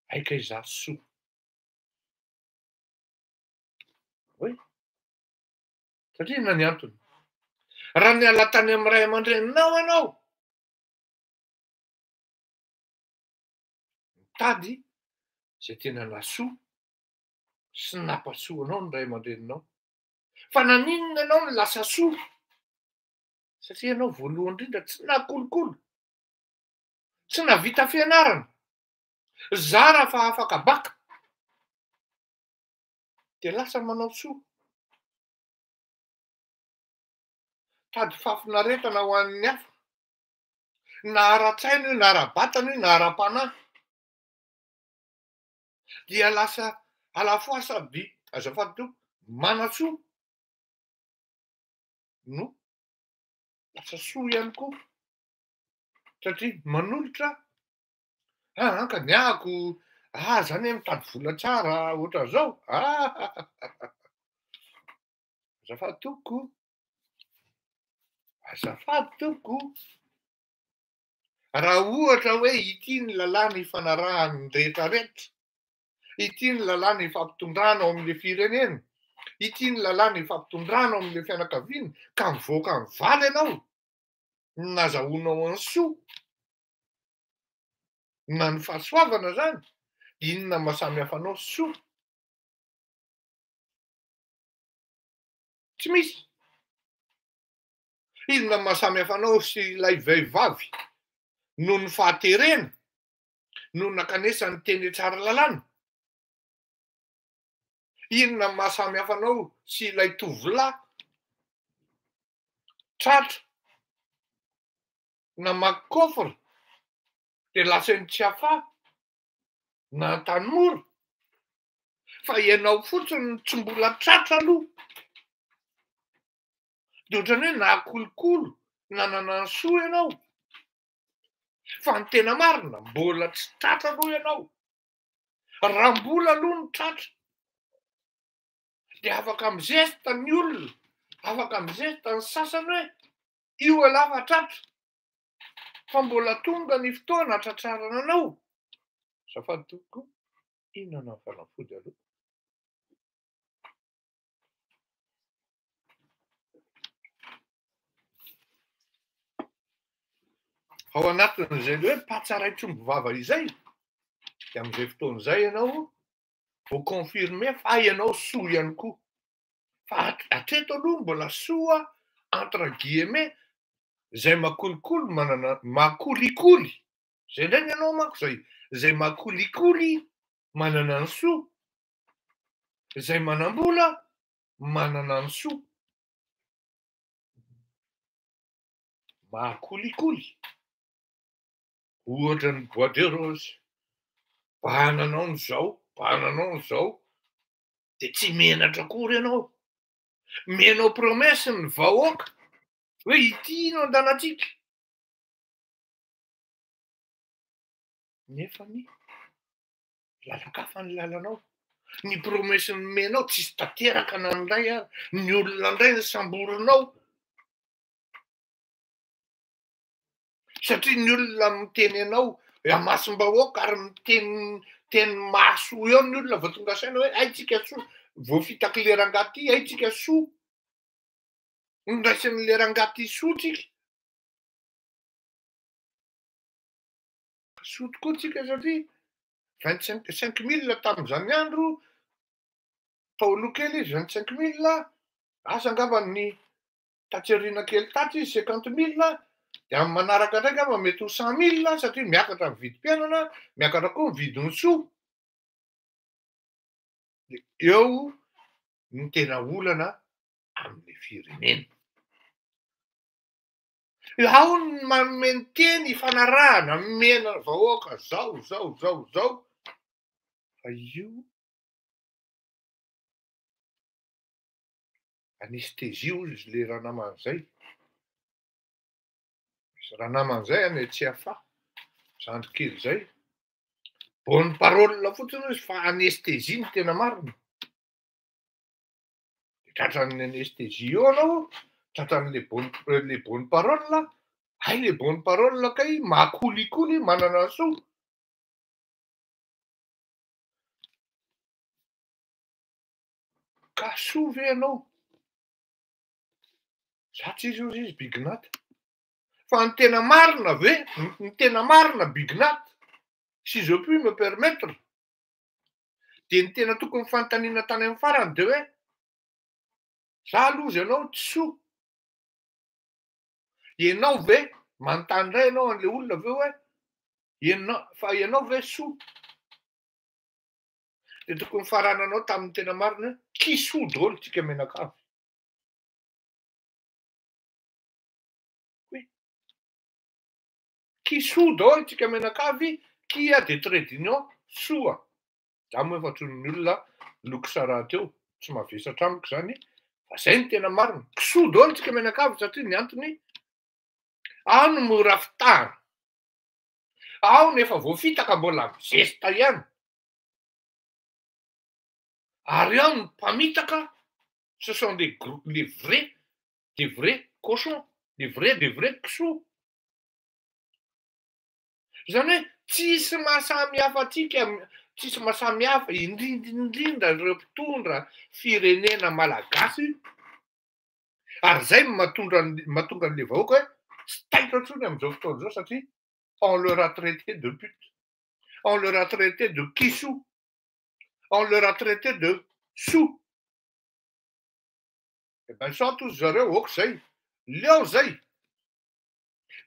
hay kay za soa. Oui. Satria inona ny antony? Raha niala tany amin'ny ray aman-dreninao ianao, mitady izay tena nahasoa sy nampahasoa anao ny ray aman-dreninao. Fa naninona ianao no lasa soa? Satria ianao voalohany indrindra tsy nahakolokolo, tsy nahavita fianarana, zara fa afaka baka, dia lasa manao soa. Tady fahafinaretana ho an'ny hafa, na ara-tsaina io, na ara-batana io, na ara-panahy. Dia lasa à la fois sady, azafady tompoko, manatsoa no lasa soa ihany koa satria manolotra ah ka ny ahako ah zany hoe mitady vola tsara ohatran'izao ah azafady tompoko azafady tompoko raha ohatra hoe ity ny lalàna ifanarahan'ny rehetra rehetra Ity ny lalàna ifampitondrana ao amin'ilay firenena, ity ny lalàna ifampitondrana ao amin'ilay fianakaviana, ka mivoaka mivaly ianao, ny nazahoanao ny soa na ny fahasoavana izany, dia inona no maha samy hafa anao sy soa? Tsy misy. Inona no maha samy hafa anao sy ilay vehivavy noho ny fahaterena? no nankanesany teny Tsaralalàna? Inona no maha samy hafa anao sy ilay tovolahy tratra namaky coffre dia lasa eny Tsiafahy na Antanimora? Fa ianao fotsiny no tsy mbola tratra aloha. Dia ohatran'ny hoe nahakolokolo, nanana ny soa ianao. Fa ny tena marina, mbola tsy tratra aloha ianao. Raha mbola aloha no tratra, dia afaka mizesta ny olona, afaka mizesta ny sasany hoe io ialahy fa tratra, fa mbola tonga ny fotoana hatratrarana anao. Azafady tompoko, inona ny fanafody aloha? Ao anatin'izay le hoe mpatsarain-tromby vava izay, dia amin'izay fotoana izay ianao vao confirmer fa ianao soa ihany koa. Fa hatreto aloha mbola soa entre guillemets izay makolikoly manana makolikoly, izay indray ny anao manko izay, izay makolikoly manana ny soa, izay manam-bola manana ny soa. Mahakolikoly, ohatra ny bois de rose, bahananao ny zao, bahananao ny zao, dia tsy menatra akory ianao. Menao promesse ny vahoaka hoe ity no andanantsika. Nefany lalan-kafa ny lalanao. Ny promesse nomenao tsisy tanteraka na ny iray ary. Ny olona indray no samborinao. Satria ny olona miteny anao amasom-bahoaka ary miteny teny mahasoa eo ny olona vao tonga saina hoe hay tsika soa, voafitak'le rangahy ty, hay tsika soa. Noraisin'le rangahy ty soa tsika. Soa tokoa tsika satria 25, 5000 tamin'izany andro, tao aloha kely izy 25000, asa angamba ny tatsy aoriana kely tatsy izy 50000, dia amin'ny manaraka indray angamba mety ho 100000 satria miakatra ny vidim-piainana, miakatra koa ny vidin'ny soa. Dia eo ny tena olana amin'ny firenena. Ao ny manome ny teny ifanarahana, omena ny vahoaka zao, zao, zao, zao. Fa io anesthésie hozy izy le ranamana zay. Misy ranamana zay any Tsiafahy, zandry kely zay. Bonne parole fotsiny hozy fa anesthésie no tena marina. De tratran'ny anesthésie eo anao, tratran'le bonne le bonne parole, hay le bonne parole kay mahakolikoly manana ny soa. Ka soa ve ianao? Za tsisy hozy izy Big Nat. Fa ny tena marina ve, ny tena marina Big Nat, si je puis me permettre, dia ny tena tokony fanontaniana tany amin'ny farany dia hoe, za aloha hozy ianao tsy soa. Ianao ve, manontany indray ianao an'ilay olona avy eo hoe, ianao, fa ianao ve soa? Dia tokony farananao tamin'ny tena marina hoe, kisoa daholo tsika mianakavy. Hoe, kisoa daholo tsika mianakavy, kia de trait d'union, soa. Za moa efa toy ny olona luxe rahateo, tsy mavesatra amiko izany, fa zay no tena marina. Kisoa daholo tsika mianakavy satria ny antony, ao no mora fitahana, ao no efa voafitaka mbola mizesta ihany, ary ao ny mpamitaka, ce sont les gros, les vrais, des vrais cochons, les vrais des vrais kisoa. Izany hoe tsisy mahasamihafa antsika, tsisy mahasamihafa indrindra indrindra ireo mpitondra firenena malagasy, ary izay no mahatondra ny, mahatonga an'ilay vahoaka hoe tsy taitra intsony amin'izao fotoana izao satria on leur a traité de pute, on leur a traité de kisoa, on leur a traité de soa. Eh ben soit ozy zareo, ok zay, leo zay.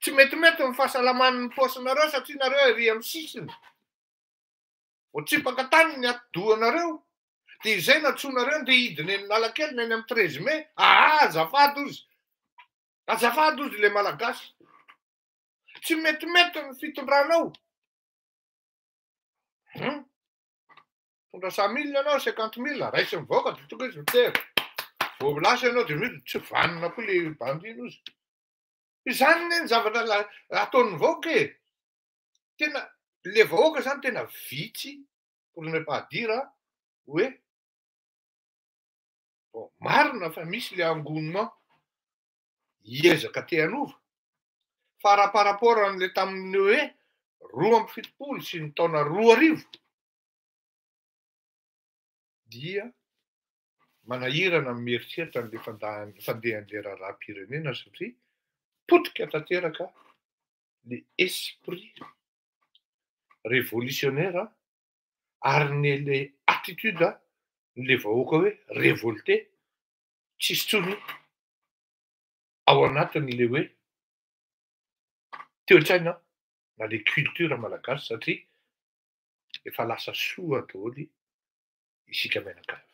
Tsy metimety ny fahasalaman'ny paosinareo satria nareo ery amin'ny sisiny. Voatsipaka tany ny atidohanareo. Dia izay nantsoinareo ndeha hidina eny Analakely na eny amin'ny 13 mai. Aa azafady ozy. Azafady ozy le Malagasy. Tsy metimety ny fitondranao. Hum. Mitondra 100 000 ianao, 50 000, raisin'ny vahoaka dia tonga izy mitera. Vao lasa ianao dia mety tsy vanona koa le bandy iny ozy. Izany anie ny zavatra ataon'ny vahoaka e. Tena le vahoaka zany tena vitsy pour ne pas dire hoe bon marina fa misy le engouement hiezaka te hanova fa raha par rapport an'le tamin'ny hoe 72 sy ny taona 2000 dia manahirana ny mieritreritra an'le fandehan'le raharaham-pirenena satria potika tanteraka le esprit révolutionnaire ary ny le attitude le vahoaka hoe révolté tsisy intsony ao anatin'le hoe toe-tsaina na le culture malagasy satria efa lasa soa daholo isika mianakavy.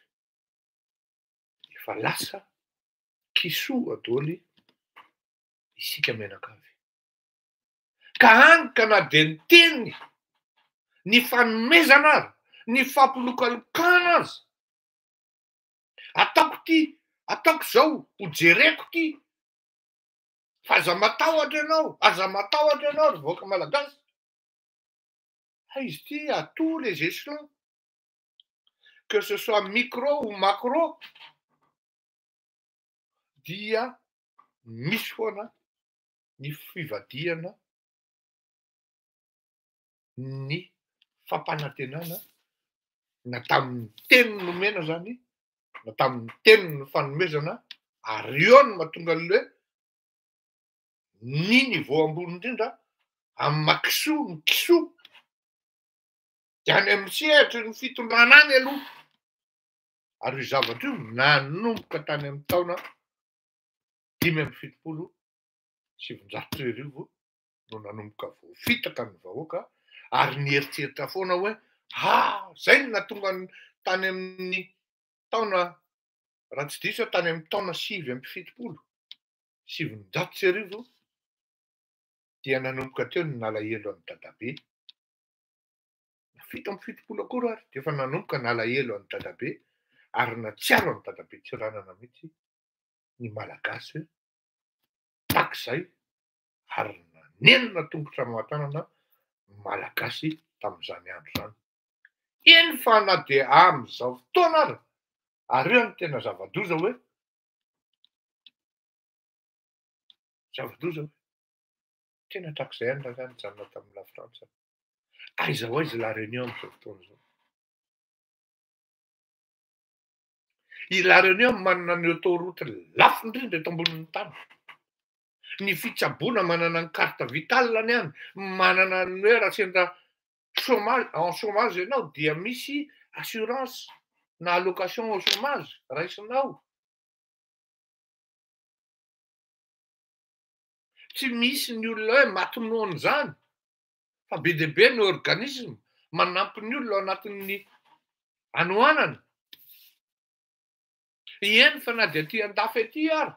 Efa lasa kisoa daholo isika mianakavy. Ka hany ka na dia ny teny, ny fanomezana ary, ny fampilokalokana aza, ataoko ty, ataoko zao, ho jereko ty, fa aza matahotra ianao, aza matahotra ianao ry vahoaka malagasy. Fa izy ty à tous les échelons. que ce soit micro ou macro, dia misy foana ny fivadihana ny fampanantenana na tamin'ny teny nomena zany, na tamin'ny teny ny fanomezana, ary eo no mahatonga an'le hoe ny niveau ambony indrindra amin'ny maha-kisoa ny kisoa de any amin'ny sehatry ny fitondrana any aloha. Ary io zavatra io nanomboka tany amin'ny taona 1975 no nanomboka voafitaka ny vahoaka ary nieritreritra foana hoe ah, zay no nahatonga ny tany amin'ny taona, raha tsy diso aho, tany amin'ny taona 1979 dia nanomboka teo ny nalahelo an'i Dadabe. Na 77 akory ary dia efa nanomboka nalahelo an'i Dadabe ary natsiaro an'i Dadabe Tsiranana mihitsy ny Malagasy tahak'izay ary nanenina tongotra aman-tanana ny Malagasy tamin'izany andro izany. Eny fa na dia amin'izao fotoana ary, ary eo no tena zava-doza hoe, zava-doza hoe, tena tahak'izay ihany rangahy nijanona tamin'i Lafrantsa. Aiza ho aiza La Réunion amin'izao fotoana izao? I La Réunion manana ny autoroute lafo indrindra eto ambonin'ny tany. Ny fitsaboana manana ny carte vitale ny any, manana ny hoe raha sendra chômage, en chômage ianao dia misy assurance na allocation au chômage raisinao. Tsy misy ny olona hoe maty noana izany, fa be dia be ny organisme manampy ny olona ao anatin'ny hanoanana. Eny fa na dia aty an-dafy aty ary,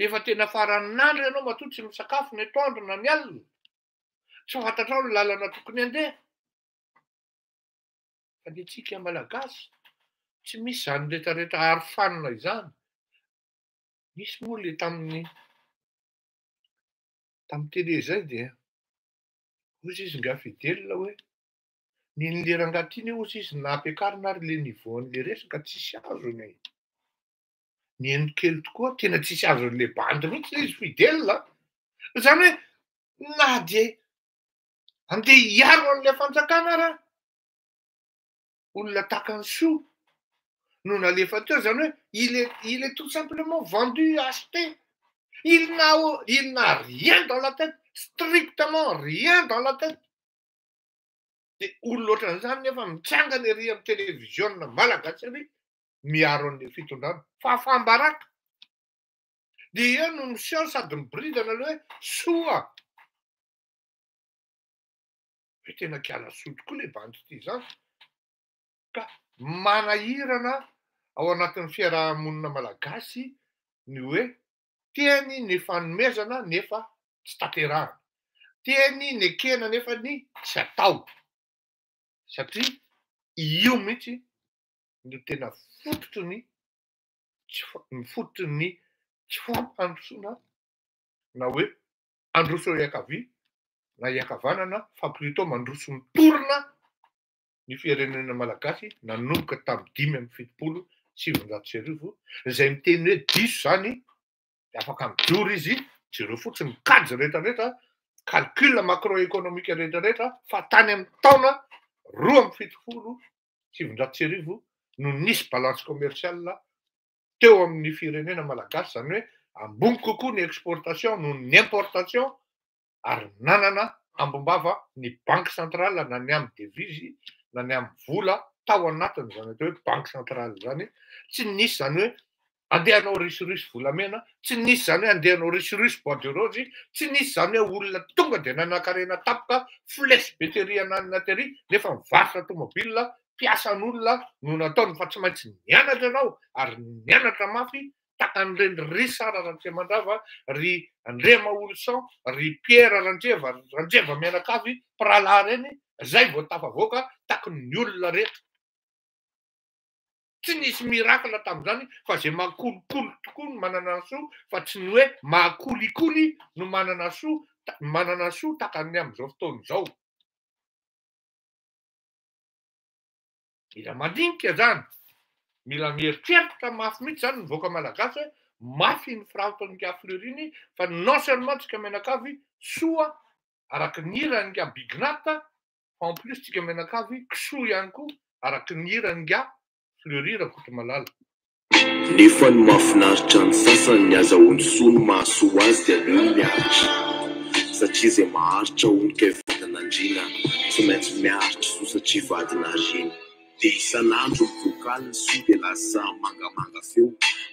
efa tena faran'ny andro ianao matoa tsy misakafo ny atoandro na ny alina, tsy fantatrao ny lalana tokony handeha. Fa ny antsika Malagasy, tsy misy izany rehetrarehetra arofanina izany. Nisy moa le tamin'ny tamin'ny télé zay dia hozy izy nga Fidèle hoe n'inon'le rangahy ty anie hozy izy na ampiakarina ary le niveau an'le resaka tsisy azony e. Nihaino kely tokoa, tena tsisy azon'le bandy mihitsy le izy Fidèle a. Zany hoe na dia andeha hiaro an'le fanjakana ara olona tahaka ny soa no nalefa teo, zany hoe il est tout simplement vendu, acheté. Il n'a rien dans la tête, strictement rien dans la tête. De olona ohatran'izany nefa mitsangana ery amin'ny televiziona malagasy ery miaro an'le fitondrana. Fahafaham-baraka. De eo no miseho sady miboridana aloha hoe soa. Hoe tena kiala soa tokoa le bandy ity zany. Ka manahirana ao anatin'ny fiarahamonina malagasy ny hoe teny ny fanomezana nefa tsy tanterahana. Teny nekena nefa ny tsy atao. Satria io mihitsy no tena fototry ny tsy ny fototry ny tsy fampandrosoana na hoe androso iakavia na iakavanana fa plutôt mandroso mitorona ny firenena malagasy nanomboka tamin'ny 1975. Izay miteny hoe diso zany de afaka mijoro izy, jereo fotsiny ny kajy rehetrarehetra, calcul macroéconomique rehetrarehetra, fa tany amin'ny taona 1972 no nisy balance commerciale teo amin'ny firenena malagasy, zany hoe ambony kokoa ny exportation noho ny importation, ary nanana ambombava ny banque centrale na ny amin'ny devise na ny amin'ny vola tao anatiny zany atao hoe banque centrale zany. Tsy nisy zany hoe andehanao risoriso volamena, tsy nisy zany hoe andehanao risoriso bois de rose, tsy nisy zany hoe olona tonga de nanankarena tampoka, flèche be tery ananina tery nefa mivarotra tomobile mpiasan'olona no nataony, fa tsy maintsy nianatra ianao ary nianatra mafy takan'ireny Richard Randriamandrava, ry Andriamaolison, ry Pierre Randrieva, Randrieva mianakavy mpirahalahy reny, zay vao tafavoaka takin'ny olona rehetra. Tsy nisy miracle tamin'izany fa zay mahakolokolo tokoa no manana ny soa, fa tsy ny hoe mahakolikoly no manana soa, manana soa takan'ny amin'izao fotoana izao. Mila mandinika zany, mila mieritreritra mafy mihitsy zany ny vahoaka malagasy hoe mafy iny frappe-n'ingahy Fleury iny fa non seulement tsika mianakavy soa araky ny hiran'ingahy Big Nat fa en plus tsika mianakavy kisoa ihany koa araky ny hiran'ingahy Fleury Rakotomalala. Nefa ny mahafinaritra ny sasany ny azahoany soa no mahasoa azy dia aleony miaritra satria izay maharitra hono kay vadin'andriana tsy maintsy miaritra soa satria vadin'arena. Dia isan'andro ny vocal ny soa dia lasa mangamanga feo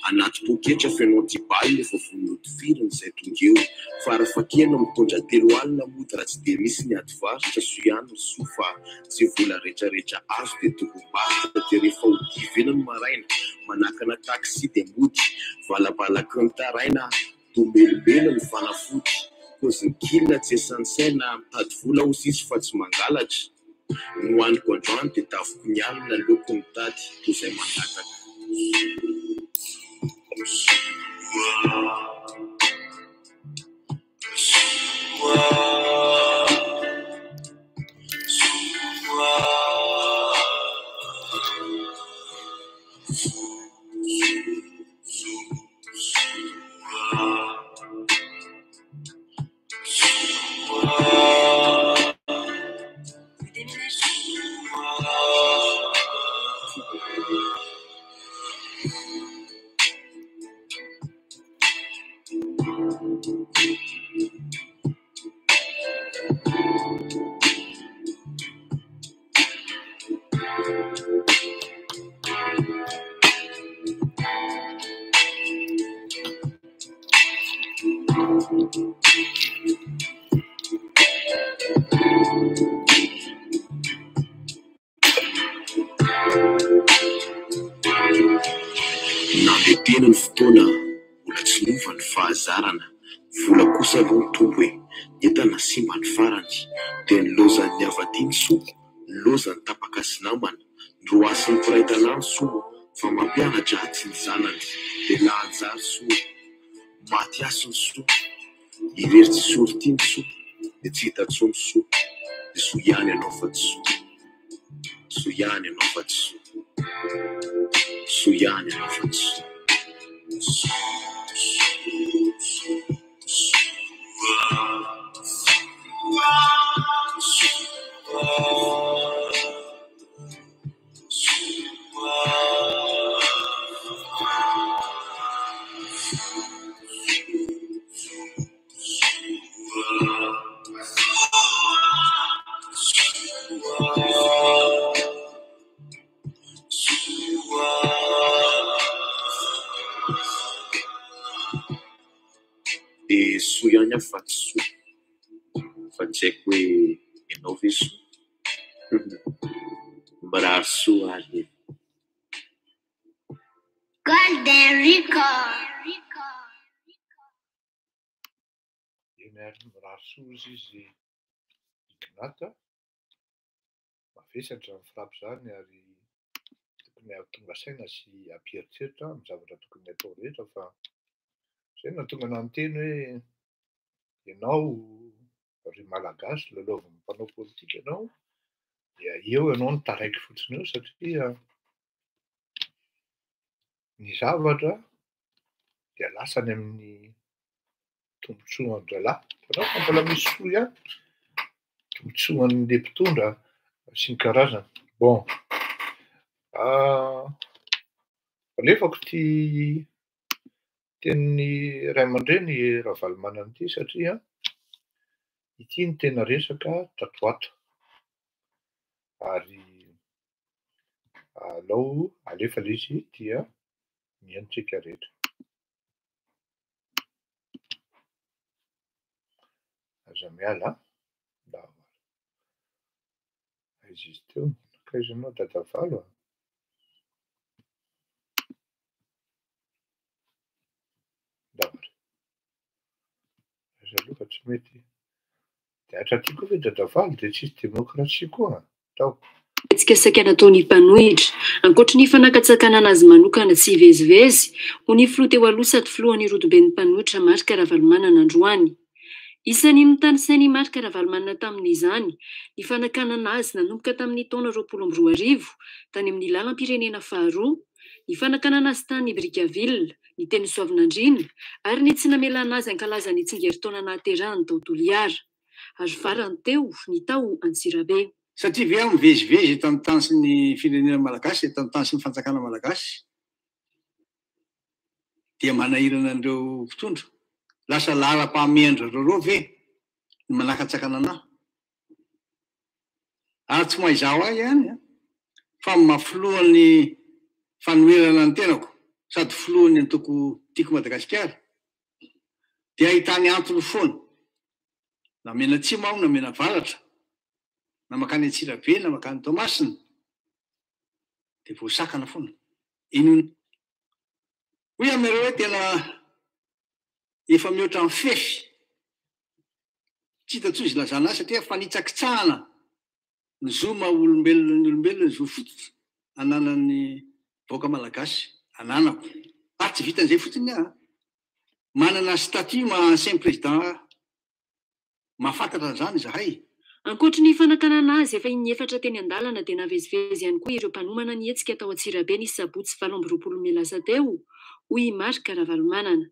anaty poketra feno anti-balle efa vonona hotifirina izay tonga eo farafahakeliny mitondra 30 mody raha tsy dia misy ny ady varotra soa ihany ny soa fa Ze vola retraretra azo de tombom-barotra de rehefa ho divena ny maraina manakana taxi de mody valabalaky ny taraina domelobelo ny fanafody kôzin'ny kil tsy esan'ny saina mitady vola ozy izy fa tsy mangalatra ny hohaniko androany de taviko ny alina aleoko mitady toy izay mangataka. Nandeha teny ny fotoana, mbola tsy niova ny fahazarana, vola kosa aloha nitombo e, ny entana simba ny farany, dia nilaozan'ny hava-tia ny soa, nilaozan'ny tapaka sy namana, niroasin'ny mpiray tanàna ny soa fa mampiana-dratsy ny zanany, dia lahanjary soa, maty hasy ny soa, irery tsy sortie ny soa, dia tsy hita intsony soa, dia soa ihany ianao fa tsy soa. Soa ihany ianao fa tsy soa. Soa ihany ianao fa tsy soa. Dia soa ihany aho fa tsy soa. Fa tsy haiko hoe ianao ve soa? Mirary soa ary e. Golden Record. Eny ary mirary soa ozy izy Ignat a. Mavesatra ny frappe zany ary tokony hahatonga saina sy hampieritreritra amin'ny zavatra tokony hatao rehetra fa zay no nahatonga anah niteny hoe ianao ry Malagasy lalaovin'ny mpanao politika ianao dia eo ianao no taraiky fotsiny eo satria ny zavatra dia lasa any amin'ny tombontsoan-drahalahy. Hitanao fa mbola misy soa ihany, tombontsoan'le mpitondra sy ny karazany. Bon, alefako ity tenin'ny ray aman-dreny Ravalomanana ity satria ity no tena resaka tato ho ato. Ary alao alefa le izy dia mihaino tsika rehetra. Aza miala an. Ndao. Aiza izy teo? Nankaiza ianao Dadavalo a? Ndao ary. Aiza aloha fa tsy mety. Dia hatraty koa ve Dadavalo dia tsisy demokrasia koa? Ndao. Hetsika saika nataon'ny mpanohitra. Ankoatry ny fanakatsakanana azy manokana tsy hivezivezy, ho ny filoha teo aloha sady filohan'ny rodoben'ny mpanohitra Marc Ravalomanana androany. Isan'ny notanisain'i Marc Ravalomanana tamin'izany ny fanakanana azy nanomboka tamin'ny taona 2020 tany amin'ny lalam-pirenena faharoa, ny fanakanana azy tany Brickaville, ny teny Soavinandriana ary ny tsy namelana azy hankalaza ny tsingerin-taona nahaterahany tao Toliara. Ary farany teo ny tao Antsirabe. Satria ve aho mivezivezy eto amin'ny tany sy ny firenena malagasy, eto amin'ny tany sy ny fanjakana malagasy dia manahirana an'ireo mpitondra? Lasa laharam-pahamehan-dry zareo ireo ve ny manakantsakana an'ahy? Ary tsy maha izaho ahy ihany fa ny maha filohan'ny fanoherana ny tenako sady filohan'ny antoko Tiako Madagasikara dia ahitany antony foana na mianatsimo aho na mianavaratra na mankany Antsirabe na mankany Toamasina dia voasakana foana. Inona? Hoy aminareo hoe tena efa mihoatra ny fefy. Tsy hita intsony izay ilazana azy satria fanitsakitsahana ny zo maha olombelona ny olombelona, ny zo fototra ananan'ny vahoaka malagasy, ananako. Ary tsy vitan'izay fotsiny aho, manana statut maha ancien président ahy. Mahafantatra an'izany izahay. Ankoatry ny fanakanana azy efa in'efatra teny an-dalana dia navezivezy ihany koa ireo mpanomana ny hetsika tao Antsirabe ny sabotsy 28 mey lasa teo, hoy i Marc Ravalomanana.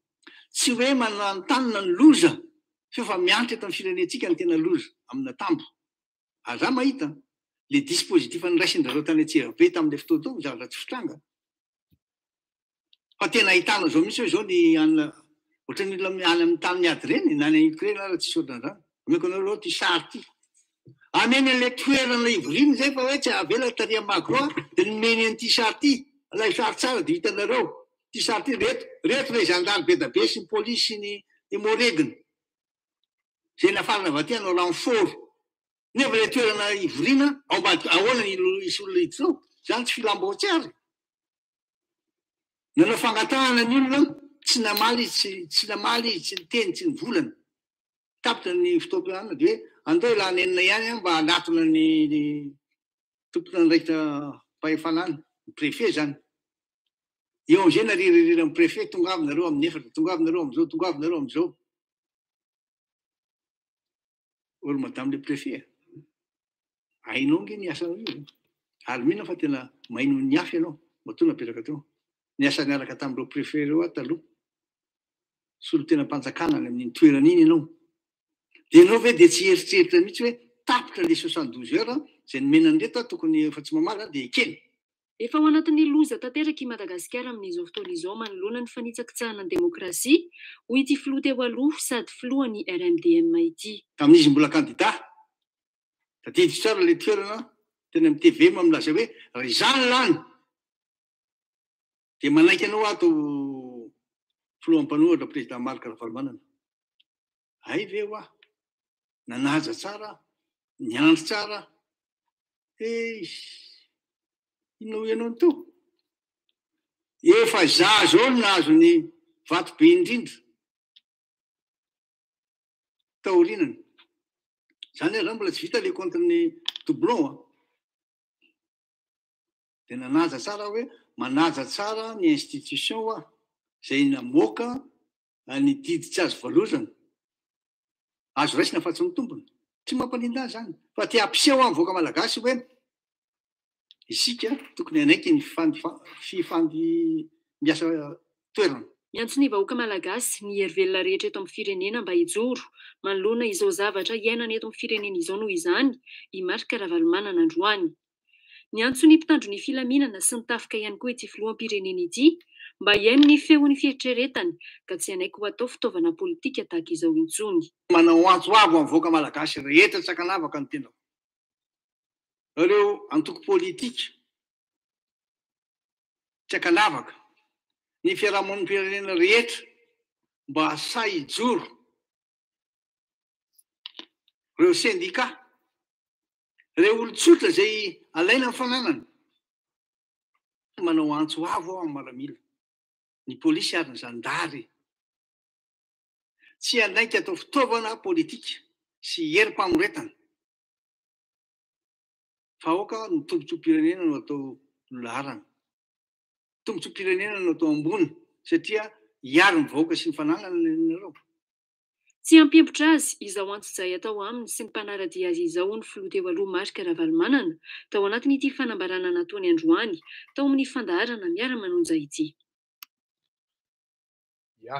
Tsy hoe mananontanona ny loza fa efa miantra eto amin'ny firenentsika ny tena loza amina tambo. Ary za mahita le dispositif niraisin-dry zareo tany Antsirabe tamin'ilay fotoana tao zavatra tsy fitranga. Fa tena ahitana zao mihitsy hoe zao ny anona ohatran'ny olona any amin'ny tany miady ireny na any Ukraine ara tsisy ohatran'izany. Omeko anareo aloha ity sary ity. Ameny an'ilay toerana ivoriana izay fa hoe tsy avela tary amin'ny Magro a, dia nomeny an'ity sary ity. Ilay sary tsara dia hitanareo. Ity sary ity reto, reto ilay zandary be dia be sy ny polisy sy ny Emmo-Reg. Izay nafarana avy aty hanao renfort. Nefa ilay toerana ivoriana ao ambadika ahoana ny hisy olona hiditra ao? Izany tsy filam-bao tsy ary. Nanao fangatahana ny olona, tsy namaly izy, tsy tsy namaly izy, tsy niteny, tsy nivolana. Tapitra ny fotoam-pianarana dia hoe andao hialana enina ihany aho mba hanatona ny ny tompon'andraikitra mpahefana any, ny préfet izany. Eo amin'izay narirariran'ny préfet, tongava nareo amin'ny efatra, tongava nareo amin'izao, tongava nareo amin'izao. Or madame le préfet a, hainao ange ny asanao io e, ary mino aho fa tena mahay noho ny hafa ianao, matoa napetraka teo. Niasa niaraka tamin'ireo préfet ireo aho taloha, solontenam-panjakana any amin'iny toerana iny ianao. Dia ianao ve dia tsy hieritreritra mihitsy hoe tapitra ilay 72 heures izay nomena an'ireto aho tokony efa tsy mamaly aho dia ekena. Efa ao anatin'ny loza tanteraka i Madagasikara amin'izao fotoana izao manoloana ny fanitsakitsahana ny demokrasia, hoy ity filoha teo aloha sady filohan'ny RMDM ity. Tamin'izy mbola kandida, tadidiko tsara ilay toerana teny amin'ny tvm milaza hoe raha izaho no lany dia manaiky anao aho atao filoha mpanohatra président Marc Ravalomanana. Hay ve hoa, nanaja tsara aho, niandry tsara aho. Eish! Inona hoy ianao ny teo? Efa za zao no nahazo ny vato be indrindra taorianany. Zany ary zany mbola tsy vita le compte ny doublon a. Dia nanaja tsara aho hoe manaja tsara ny institution aho izay namoaka ny didy tsy azo valozana. Azo raisina fa tsy mitombina. Tsy mampaninona ahy izany. Fa te hampiseho aho ny vahoaka malagasy hoe isika tokony hanaiky ny fifandimbiasa toerana. Miantso ny vahoaka malagasy, ny hery velona rehetra eto amin'ny firenena mba hijoro manoloana izao zavatra iainana eto amin'ny firenena izao noho izany i Marc Ravalomanana androany. Niantso ny mpitandro ny filaminana sy ny tafika ihany koa ity filoham-pirenena ity mba hihaino ny feon'ny fieritreretany ka tsy hanaiky ho atao fitaovana politika tahaka izao intsony. Manao antso avo amin'ny vahoaka malagasy rehetra tsy ankanavaka ny tenako. Ireo antoko politika tsy ankanavaka, ny fiarahamonim-pirenena rehetra mba sahy hijoro, ireo sendika, Ireo olon-tsotra izay alaina ny fananany. Manao antso avo aho amin'ny maramila, ny polisy ary ny zandary. Tsy hanaiky atao fitaovana politika sy herim-pamoretana fa aoka ny tombontsoam-pirenena no atao laharana. Tombontsoam-pirenena no atao ambony satria hiaro ny vahoaka sy ny fananany nareo. Tsy hampiembotra azy izao antsojay atao aminy sy ny mpanara-dia azy izao, hoy ny filoha teo aloha Marc Ravalomanana, tao anatin'ity fanambarana nataony androany tao amin'ny fandaharana Miara-manonja ity. Ya.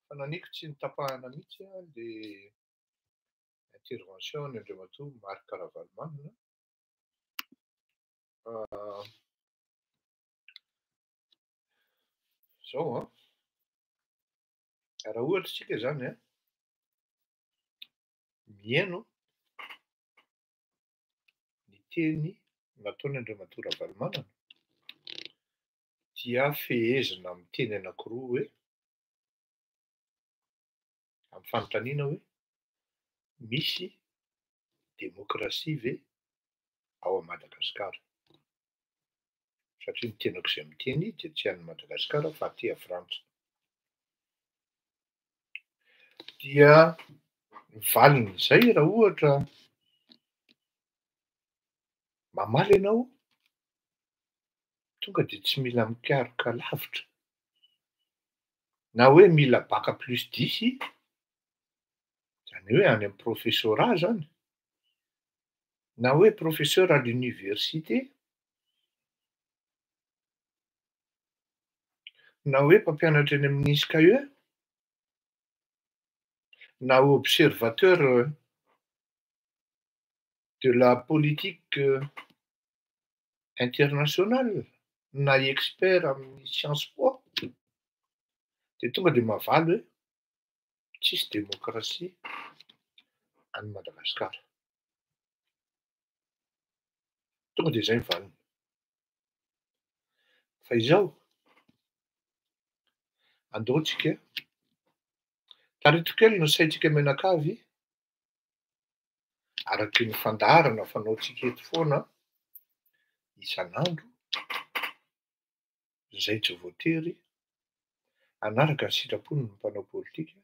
Fananiko tsy notapahana mihitsy le intervention ny Andriamatoa Marc Ravalomanana. Zao an, raha ohatra isika zany an, mihaino ny teny nataony Andriamatoa Ravalomanana dia fehezina amin'ny teny anankiroa hoe, amin'ny fanontaniana hoe, misy demokrasia ve ao Madagasikara? Satria ny tenako izay miteny dia tsy any Madagasikara fa aty Frantsa. Dia ny valin'izay raha ohatra mamaly ianao, tonga dia tsy mila mikaroka lavitra, na hoe mila bac plus dix, zany hoe any amin'ny professorat zany, na hoe professeur à l'université, na hoe mpampianatra eny amin'ny INSCAE, na observateur de la politique internationale, na expert amin'ny science po, de tonga de mahavaly hoe tsisy demokrasia any Madagasikara. Tonga de zay ny valiny. Fa izao, andao tsika, tarito kely ny saintsika mianakavy, araky ny fandaharana fanaontsika eto foana isan'andro, izay tsy voatery hanaraka ny sitrapony ny mpanao politika,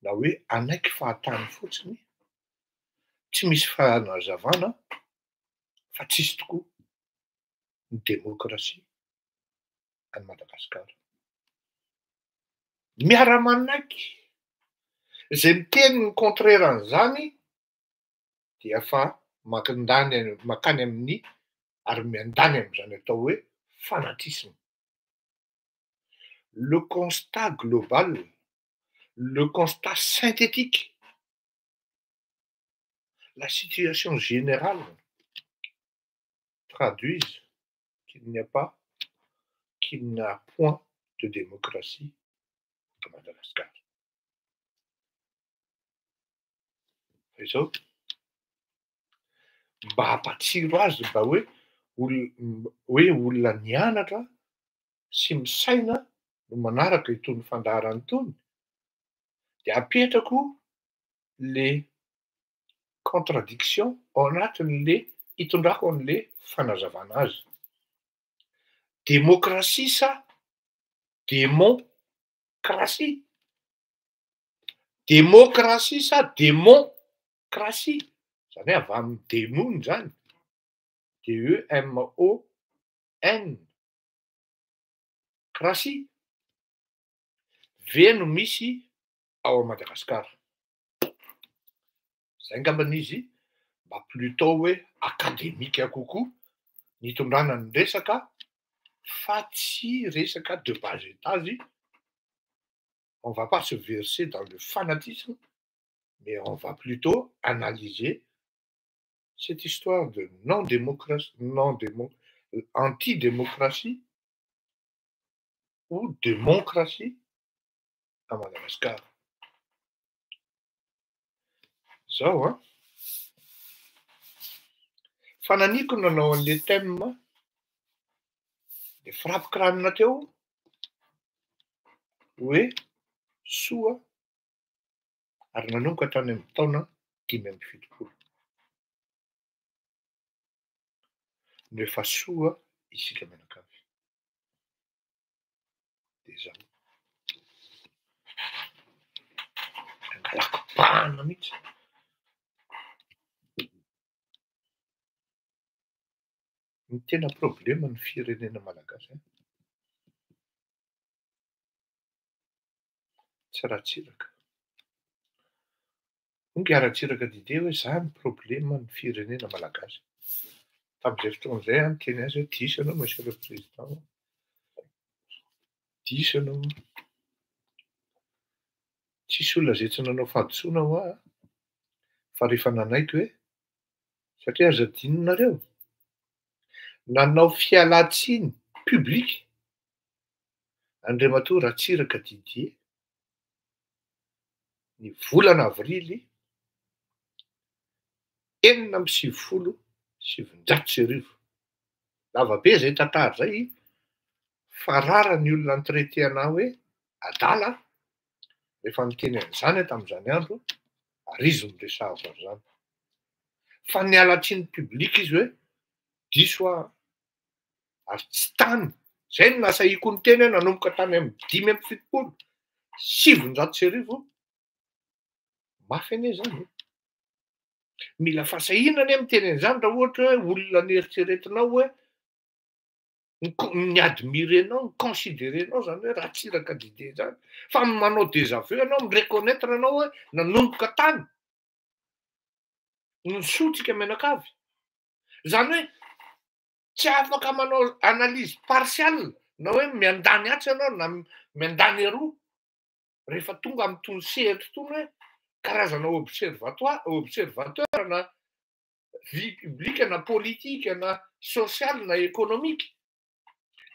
na hoe hanaiky fahatany fotsiny, tsy misy fanazavana fa tsisy tokoa ny demokrasia any Madagasikara. Miara-manaiky izay miteny ny contraire an'izany dia fa makandany makany amin'ny ary miandany amin'izany atao hoe fanatisme. Le constat global, le constat synthétique, la situation générale traduisent qu'il n'y a pas, qu'il n'y a point de démocratie à Madagascar. Fa izao, mba hampatsiro azy mba hoe ol-, hoe olona nianatra sy misaina no manaraka itony fandaharana itony, de apetrako le contradiction ao anatin'le hitondrako an'le fanazavana azy. Démocratie sa démocratie? Démocratie sa démocratie? Zany hoe avy amin'ny démon zany. D E M O N. Krasia ve no misy ao Madagasikara? Zay angambany izy mba plutôt hoe akademika kokoa ny hitondrana ny resaka fa tsy resaka de bas étage. On va pas se verser dans le fanatisme, mais on va plutôt analyser cette histoire de non-démocratie, non-démo-, anti-démocratie ou démocratie à Madagascar. Zao an, fa naniko nanao an'le thème de frappy teo hoe soa ary nanomboka hatrany amin'ny taona 75 no efa soa isika mianakavy. De zao angalako bahana mihitsy. Ny tena problema ny firenena malagasy an, Tsy Ratsiraka. Hoy ingahy Ratsiraka Didier hoe za ny probleman'ny firenena malagasy. Tamin'izay fotoana izay aho niteny azy hoe diso ianao monsieur le président, diso ianao. Tsisy olona izay tsy nanao fahadisoana hoa fa rehefa nanaiky hoe satria aza adinonareo, nanao fialan-tsiny public Andriamatoa Ratsiraka Didier ny volana avrily 1996. Lava be zay tantara zay fa rara ny olona ni-traiter anah hoe adala rehefa niteny an'izany aho tamin'izany andro ary izy no niresahako an'izany. Fa niala tsiny public izy hoe diso aho ary tsy tany, zay no nahasahiako niteny hoe nanomboka tany amin'ny 1975, mafy anie zany e! Mila fahasahiana anie miteny an'izany raha ohatra hoe olona neritreretinao hoe ni-admirer-nao, ni-considerer-nao zany hoe Ratsiraka Didier zany, fa manao désaveu ianao, mi-reconnaitre anao hoe nanomboka tany ny soa tsika mianakavy. Zany hoe tsy afaka manao analyse partiale na hoe miandany atsy ianao na miandany eroa rehefa tonga amin'itony sehatra itony hoe karazana observatoire, observateur na vie publique na politique na sociale na économique.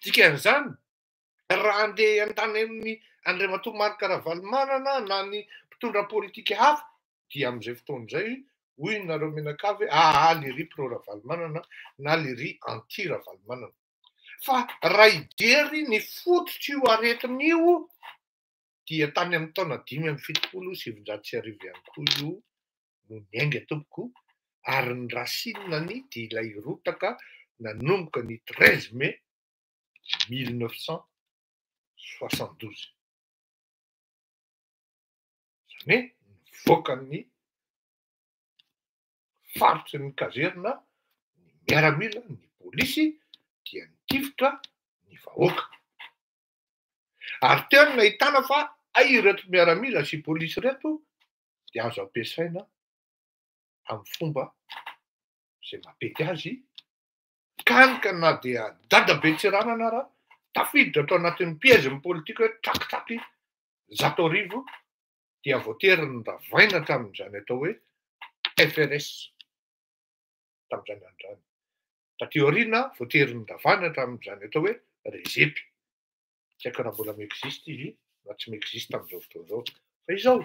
Dikan'izany, raha andeha hiandany amin'ny Andriamatoa Marc Ravalomanana na ny mpitondra politika hafa dia amin'izay fotoana izay hoy nareo mianakavy hoe aa lery pro Ravalomanana na lery anti Ravalomanana. Fa raha hijery ny fototr'io aretina io dia tany amin'ny taona 1975 ihany koa io no niainga tompoko ary ny racine-ny dia ilay rotaka nanomboka ny 13 mai 1972. Izany hoe nivoaka ny faritry ny kazerina ny miaramila, ny polisy dia nitifitra ny vahoaka. Ary teo no nahitana fa hay ireto miaramila sy polisy ireto dia azo ampiasaina amin'ny fomba izay mampety azy, kany ka na dia dadabe Tsiranana ara tafiditra tao anatin'ny piège-n'ny politika hoe trakitraky 1100 dia voatery noravaina hatramin'izany atao hoe FRS tamin'izany andro izany. Taty aoriana voatery noravana hatramin'izany atao hoe Rezepy. Tsy haiko raha mbola mi-existe izy na tsy mi-existe amin'izao fotoana izao. Fa izao,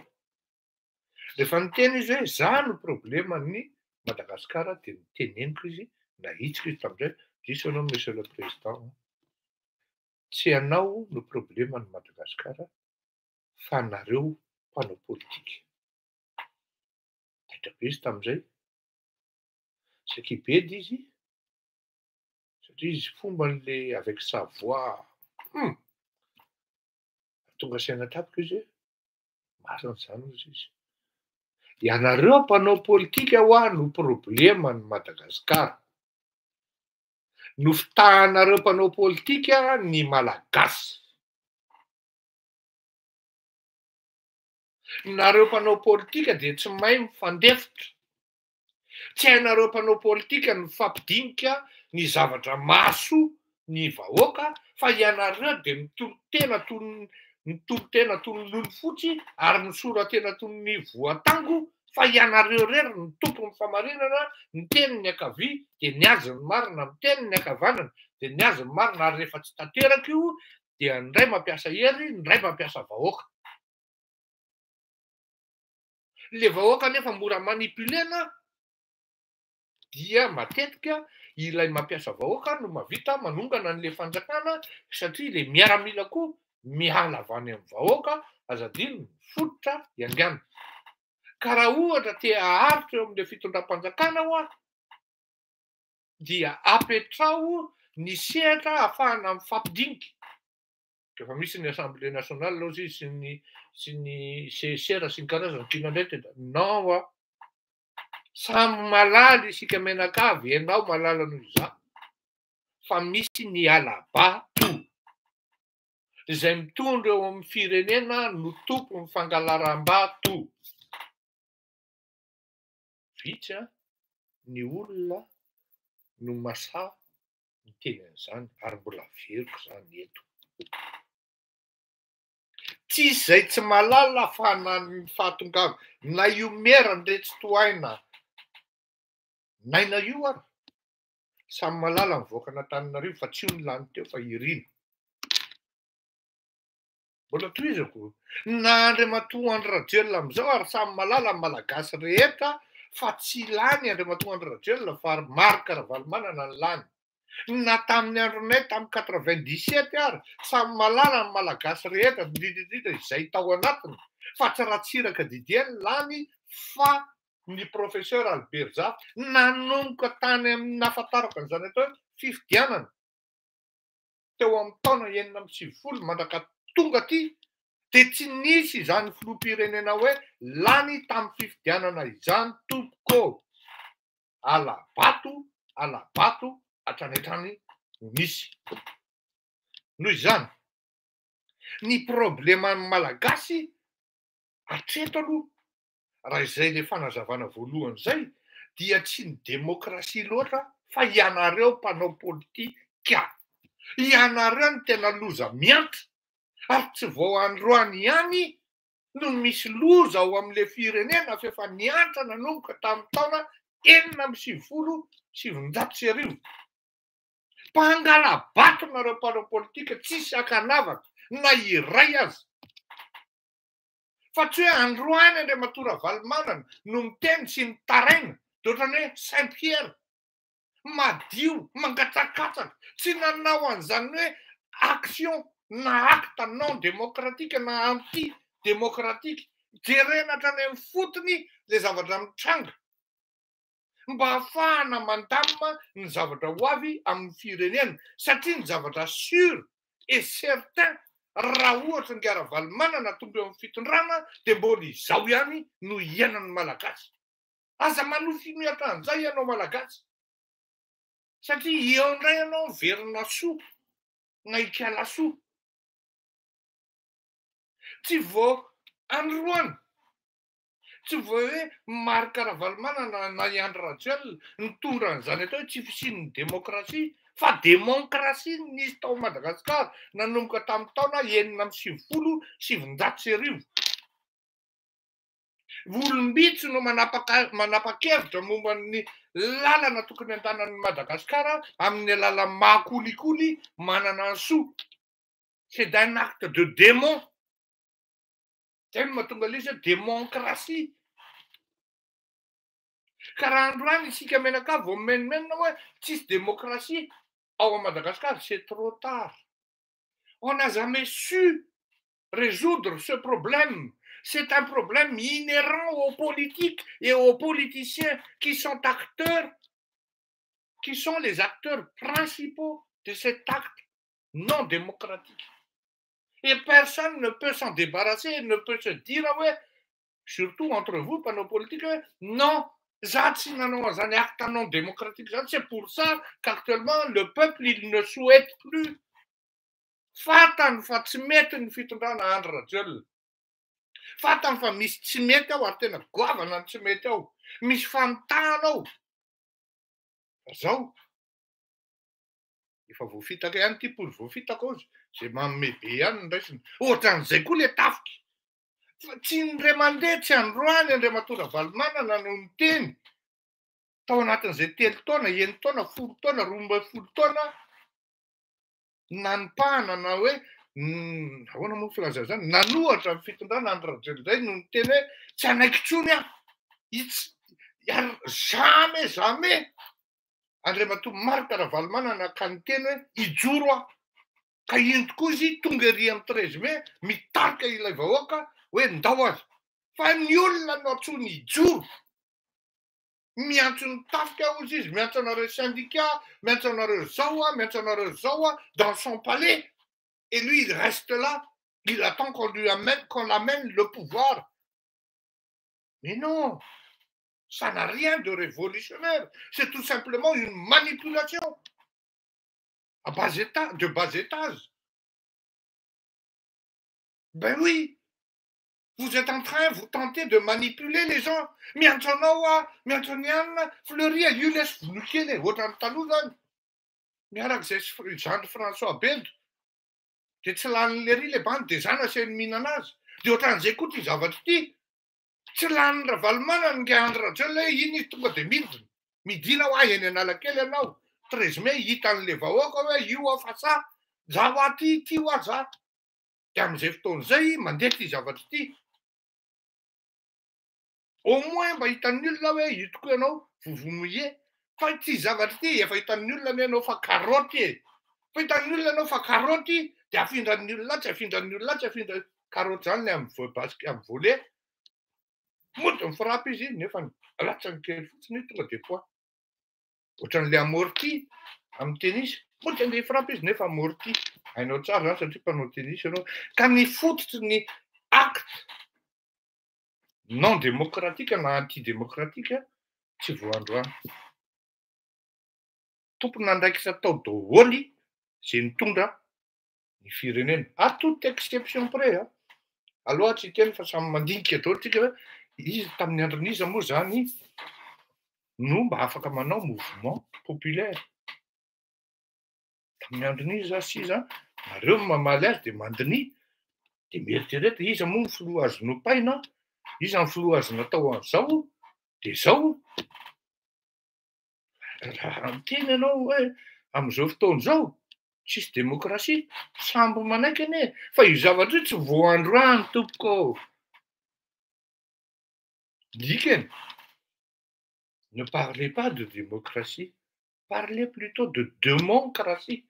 rehefa niteny izy hoe za no probleman'ny Madagasikara dia niteneniko izy, nahitsiko izy tamin'izay, diso ianao monsieur le président, tsy ianao no probleman'i Madagasikara fa nareo mpanao politika. Taitra be izy tamin'izay, saika hibedy izy, satria izy fomban'le avec sa voix, hum! Tonga saina tampoka izy hoe marina izany hozy izy. Ianareo mpanao politika hoa no probleman'i Madagasikara. Nofitahanareo mpanao politika ny Malagasy. Nareo mpanao politika dia tsy mahay mifandefitra. Tsy hainareo mpanao politika ny mifampidinika ny zavatra mahasoa ny vahoaka fa ianareo dia mitolo-tena toy ny mitolo-tena toy ny lolo fotsy ary misora-tena toy ny voatango fa ianareo irery no tompon'ny famarinana, miteny ny ankavia dia ny azy ny marina, miteny ny ankavanana dia ny azy ny marina ary rehefa tsy tanteraka io dia ny iray mampiasa hery, ny iray mampiasa vahoaka. Le vahoaka nefa mora manipuler-na dia matetika ilay mampiasa vahoaka no mahavita manongana an'le fanjakana satria le miaramila koa miala avy any amin'ny vahoaka, aza adino ny fototra iangana. Ka raha ohatra te haharitra eo amin'le fitondram-panjakana hoa dia apetraho ny sehatra ahafahana mifampidinika. Efa misy ny assemblée nationale ozy izy sy ny sy ny CSR sy ny karazany tiana indray tena non hoa. Samy malala isika mianakavy, ianao malala noho izaho fa misy ny ala-bato. Izay mitondra eo amin'ny firenena no tompon'ny fangalaram-bato. Vitsy an, ny olona no masahy miteny an'izany ary mbola averiko izany eto. Tsisy izay tsy mahalala fa na ny fahatongava na io mera Andriantsitohaina Naina io ary samy mahalala ny vahoakan'Antananarivo fa tsy io no lany teo fa i Rina. Mbola tohizako, na Andriamatoa Andry Rajoelina amin'izao ary samy mahalala ny Malagasy rehetra fa tsy lany Andriamatoa Andry Rajoelina fa Marc Ravalomanana no lany. Na tamin'ny andronay tamin'ny 97 ary samy mahalala ny Malagasy rehetra, indrindra indrindra izay tao anatiny fa tsy Ratsiraka Didier no lany fa ny Professeur Albert Zafy nanomboka tany amin'ny nahafantarako an'izany atao hoe fifidianana teo amin'ny taona 96 mandraka tonga aty dia tsy nisy izany filoham-pirenena hoe lany tamin'ny fifidianana izany tompoko ô! Ala-bato, ala-bato hatrany hatrany no nisy. Noho izany, ny probleman'ny Malagasy hatreto aloha Raha izay ilay fanazavana voalohany izay dia tsy ny demokrasia loatra fa ianareo mpanao politika. Ianareo no tena loza miantra ary tsy vao androany ihany no misy loza ao amin'ilay firenena fa efa niantra nanomboka tamin'ny taona 1996. Mpangala-bato nareo mpanao politika tsisy ankanavaka na iray aza. Fa tsy hoe androany Andriamatoa Ravalomanana no miteny sy mitaraina dia ohatran'ny hoe Saint Pierre, madio, mangatsakatsaka, tsy nanao an'izany hoe action na acte non démocratique na anti démocratique, jerena hatrany amin'ny fotony ilay zavatra mitranga. mba hahafahana mandamina ny zavatra ho avy amin'ny firenena satria ny zavatra sur et certain raha ohatra ingahy Ravalomanana tonga eo amin'ny fitondrana dia mbola izao ihany no hiainan'ny Malagasy. Aza manofy mihoatra an'izay ianao Malagasy satria eo indray ianao miverina soa na hikala soa. Tsy vao androany Tsy vao hoe Marc Ravalomanana na i Andry Rajoelina nitondra an'izany atao hoe tsy fisian'ny demokrasia fa démocratie no nisy tao Madagasikara nanomboka tamin'ny taona 1996. Olom-bitsy no manapaka manapa-kevitra momba ny lalana tokony handanan'i Madagasikara amin'ny alalan'ny maha kolikoly manana ny soa. C'est un acte de démon. Zay no mahatonga ilay izy hoe démocratie. Ka raha androany isika mianakavy vao mimenomenona hoe tsisy démocratie ao à Madagascar, c'est trop tard. On n'a jamais su résoudre ce problème. C'est un problème inhérent aux politiques et aux politiciens qui sont acteurs, qui sont les acteurs principaux de cet acte non démocratique. Et personne ne peut s'en débarrasser, ne peut se dire hoe, surtout entre vous mpanao politique hoe non, za tsy nanao an'izany acte non démocratique zany, c'est pour ça qu'actuellement le peuple il ne souhaite plus. Fantany fa tsy mety ny fitondrana Andry Rajoelina. Fantany fa misy tsy mety ao ary tena goavana ny tsy mety ao. Misy famitahana ao. Fa zao, Efa voafitaka ihany ity pory voafitaka ozy, zay manome be ihany no raisina. Ohatran'izay koa le tafika. Fa tsy indray mandeha tsy androany Andriamatoa Ravalomanana no niteny tao anatin'izay telo taona, enin-taona, folo taona, 12 taona nanipahana na hoe ahoana moa ny filazana izany, nanohatra ny fitondrana Andry Rajoelina indray no niteny hoe tsy hanaiky intsony aho, itsy ary jamais jamais Andriamatoa Marc Ravalomanana ka niteny hoe hijoro aho. Ka iny tokoa izy tonga ery amin'ny 13 mai mitarika ilay vahoaka hoe ndao aza. Fa ny olona no antsoiny hijoro. Miantso ny tafika hozy izy, miantso anareo syndicat, miantso anareo zao aho, miantso anareo zao aho, dans son palais. Et lui il reste là, il attend qu'on lui amène, qu'on l'amène le pouvoir. Mais non, ça n'a rien de révolutionnaire, c'est tout simplement une manipulation à bas état, de bas étage. Ben oui, vous êtes en train, vous tentez de manipuler les gens. Miantso anao aho, miantso an'i Anne Fleury, io lesy vono kely e, ohatran'ny taloha zany. Miaraka izay sy zandry François Bento. De tsy lanin'ny lery le bandy, de zany asainy mihinana azy. De ohatran'izay koa ty zavatra ity. Tsy lanin'ny Ravalomanana ny Andry Rajoelina hoe iny izy tonga de midina. Midina ho ahy eny Analakely ianao. 13 mai hitan'le vahoaka hoe io aho fa sa. Za ho ahy ty, ty ho ahy za. De amin'izay fotoana izay mandeha ty zavatra ity. Au moins mba hitan'ny olona hoe io tokoa ianao vovonoie. Fa ity zavatra ity efa hitan'ny olona anie ianao fa karaoty e. Fa hitan'ny olona ianao fa karaoty de afindran'ny olona atsy, afindran'ny olona atsy, afindra karaoty zany le amin'ny basket, amin'ny volley. Mody mifrapy izy nefa latsany kely fotsiny io tonga de point. Ohatran'le amorti amin'ny tennis. Mody andeha hifrapy izy nefa amorti. Hainao tsara zany satria mpanao tennis ianao. Ka ny fototry ny acte non démocratique na anti-démocratique tsy voaandroany. Tompon'andraikitra tao daholo zay nitondra ny firenena. À toute exception près, hein. Aloha tsy hiteny fa samy mandinika daholo tsika hoe izy tamin'ny andron'iza moa zany no mba afaka manao mouvement populaire. Tamin'ny andron'iza sy iza, nareo mamaly azy de mandiny, de mieritrereta iza moa ny filoha azo nopaina, iza ny filoha azo natao an'izao, de zao. Raha miteny ianao hoe amin'izao fotoana izao, tsisy demokrasia, samby manaiky anie, fa io zavatra io tsy voaandroany tompoko. Dikany, ne parlez pas de démocratie, parlez plutôt de démocratie.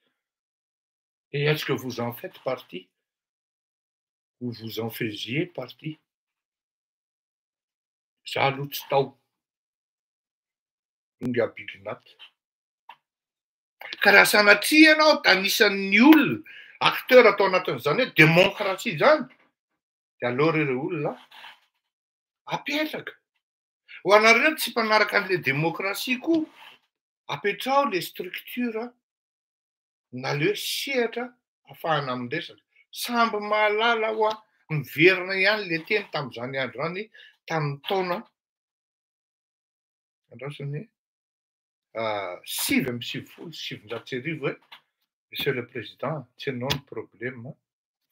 Et est-ce que vous en faites partie? Ou vous en faisiez partie? Za aloha tsy tao. Inga Bignat. Ka raha sanatria ianao anisan'ny olona acteur atao anatin'izany hoe démocratie zany, de aleo ireo olona apetraka. Ho anareo tsy mpanaraka an'le démocratie koa, apetrao le structure na le sehatra ahafahana miresaka. Samby mahalala hoa miverina ihany le teny tamin'izany andro zany, tamin'ny taona andrasany 1999 hoe monsieur le président, tsy ianao ny problème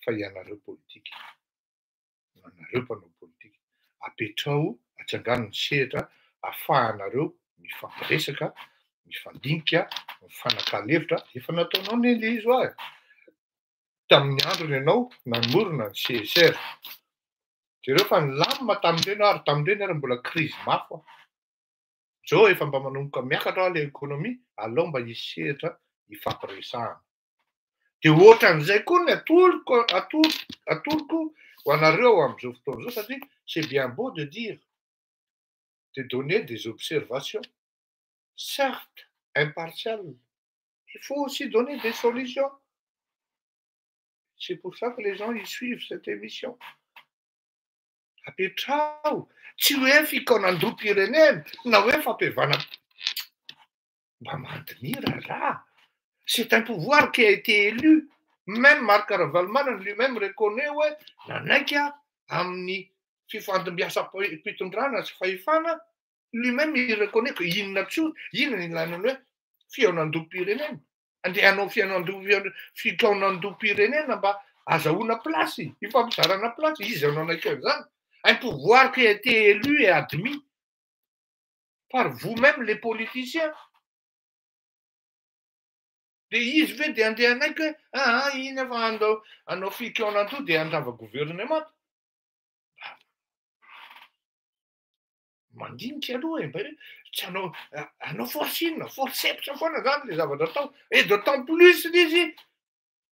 fa ianareo politika, anareo mpanao politika. Apetrao atsangano ny sehatra ahafahanareo mifampiresaka, mifandinika, mifanakalo hevitra. Efa nataonao anie le izy hoa e. Tamin'ny androny ianao namorona ny CSR. Jereo fa nilamina tamin'ireny ary tamin'ireny ary mbola crise mafy hoa. Zao efa mba manomboka miakatra hoa le économie, alao mba hisy sehatra hifampiresahana. De ohatran'izay koa ny atoloko, atoloko ho anareo amin'izao fotoana izao, satria c'est bien beau de dire, de donner des observations, certes impartiales, il faut aussi donner des solutions. C'est pour ça que les gens ils suivent cette émission. Apetrao, tsy hoe fikaonandoham-pirenena na hoe fampihavana. Mba mandiny raharaha. C'est un pouvoir qui a été élu. Même Marc Ravalomanana lui-même reconnaît hoe nanaiky amin'ny fifandimbiasam-pitondrana sy fahefana, lui-même il reconnaît que inona tso, inona ny ilana ny hoe fihaonandoham-pirenena. Andeha hanao fikaonandoham-pirenena mba azahoana plasy, ifampizarana plasy, izy no nanaiky an'izany. Un pouvoir qui a été élu et admis par vous-même les politiciens. De izy ve de andeha hanaiky hoe iny efa andao hanao fikaonandoha de handrava gouvernement? Mandinika aloha e, mba hoe tsy hanao hanao forcing, forceps foana zany le zavatra atao. Et d'autant plus izy